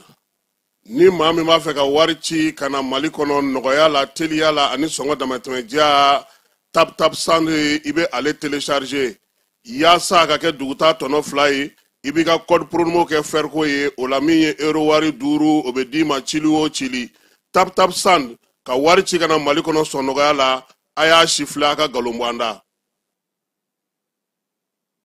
ni maa min b'a fɛ ka wari ci ka na Mali kɔnɔ nɔgɔya la, teliya la ani sɔngɔ damatɛmɛdiya, Tap Tap Send, i bɛ ale télécharger yaasa a ka kɛ duguta tɔnɔ fila ye. I b'i ka code promo kɛ fɛriko ye o la, min ye euro wari 5, o bɛ d'i ma cili o cili. Tap Tap Send ka wari ci ka na Mali kɔnɔ sɔn nɔgɔya la. A y'a si filɛ, a ka nkalon bɔ an da.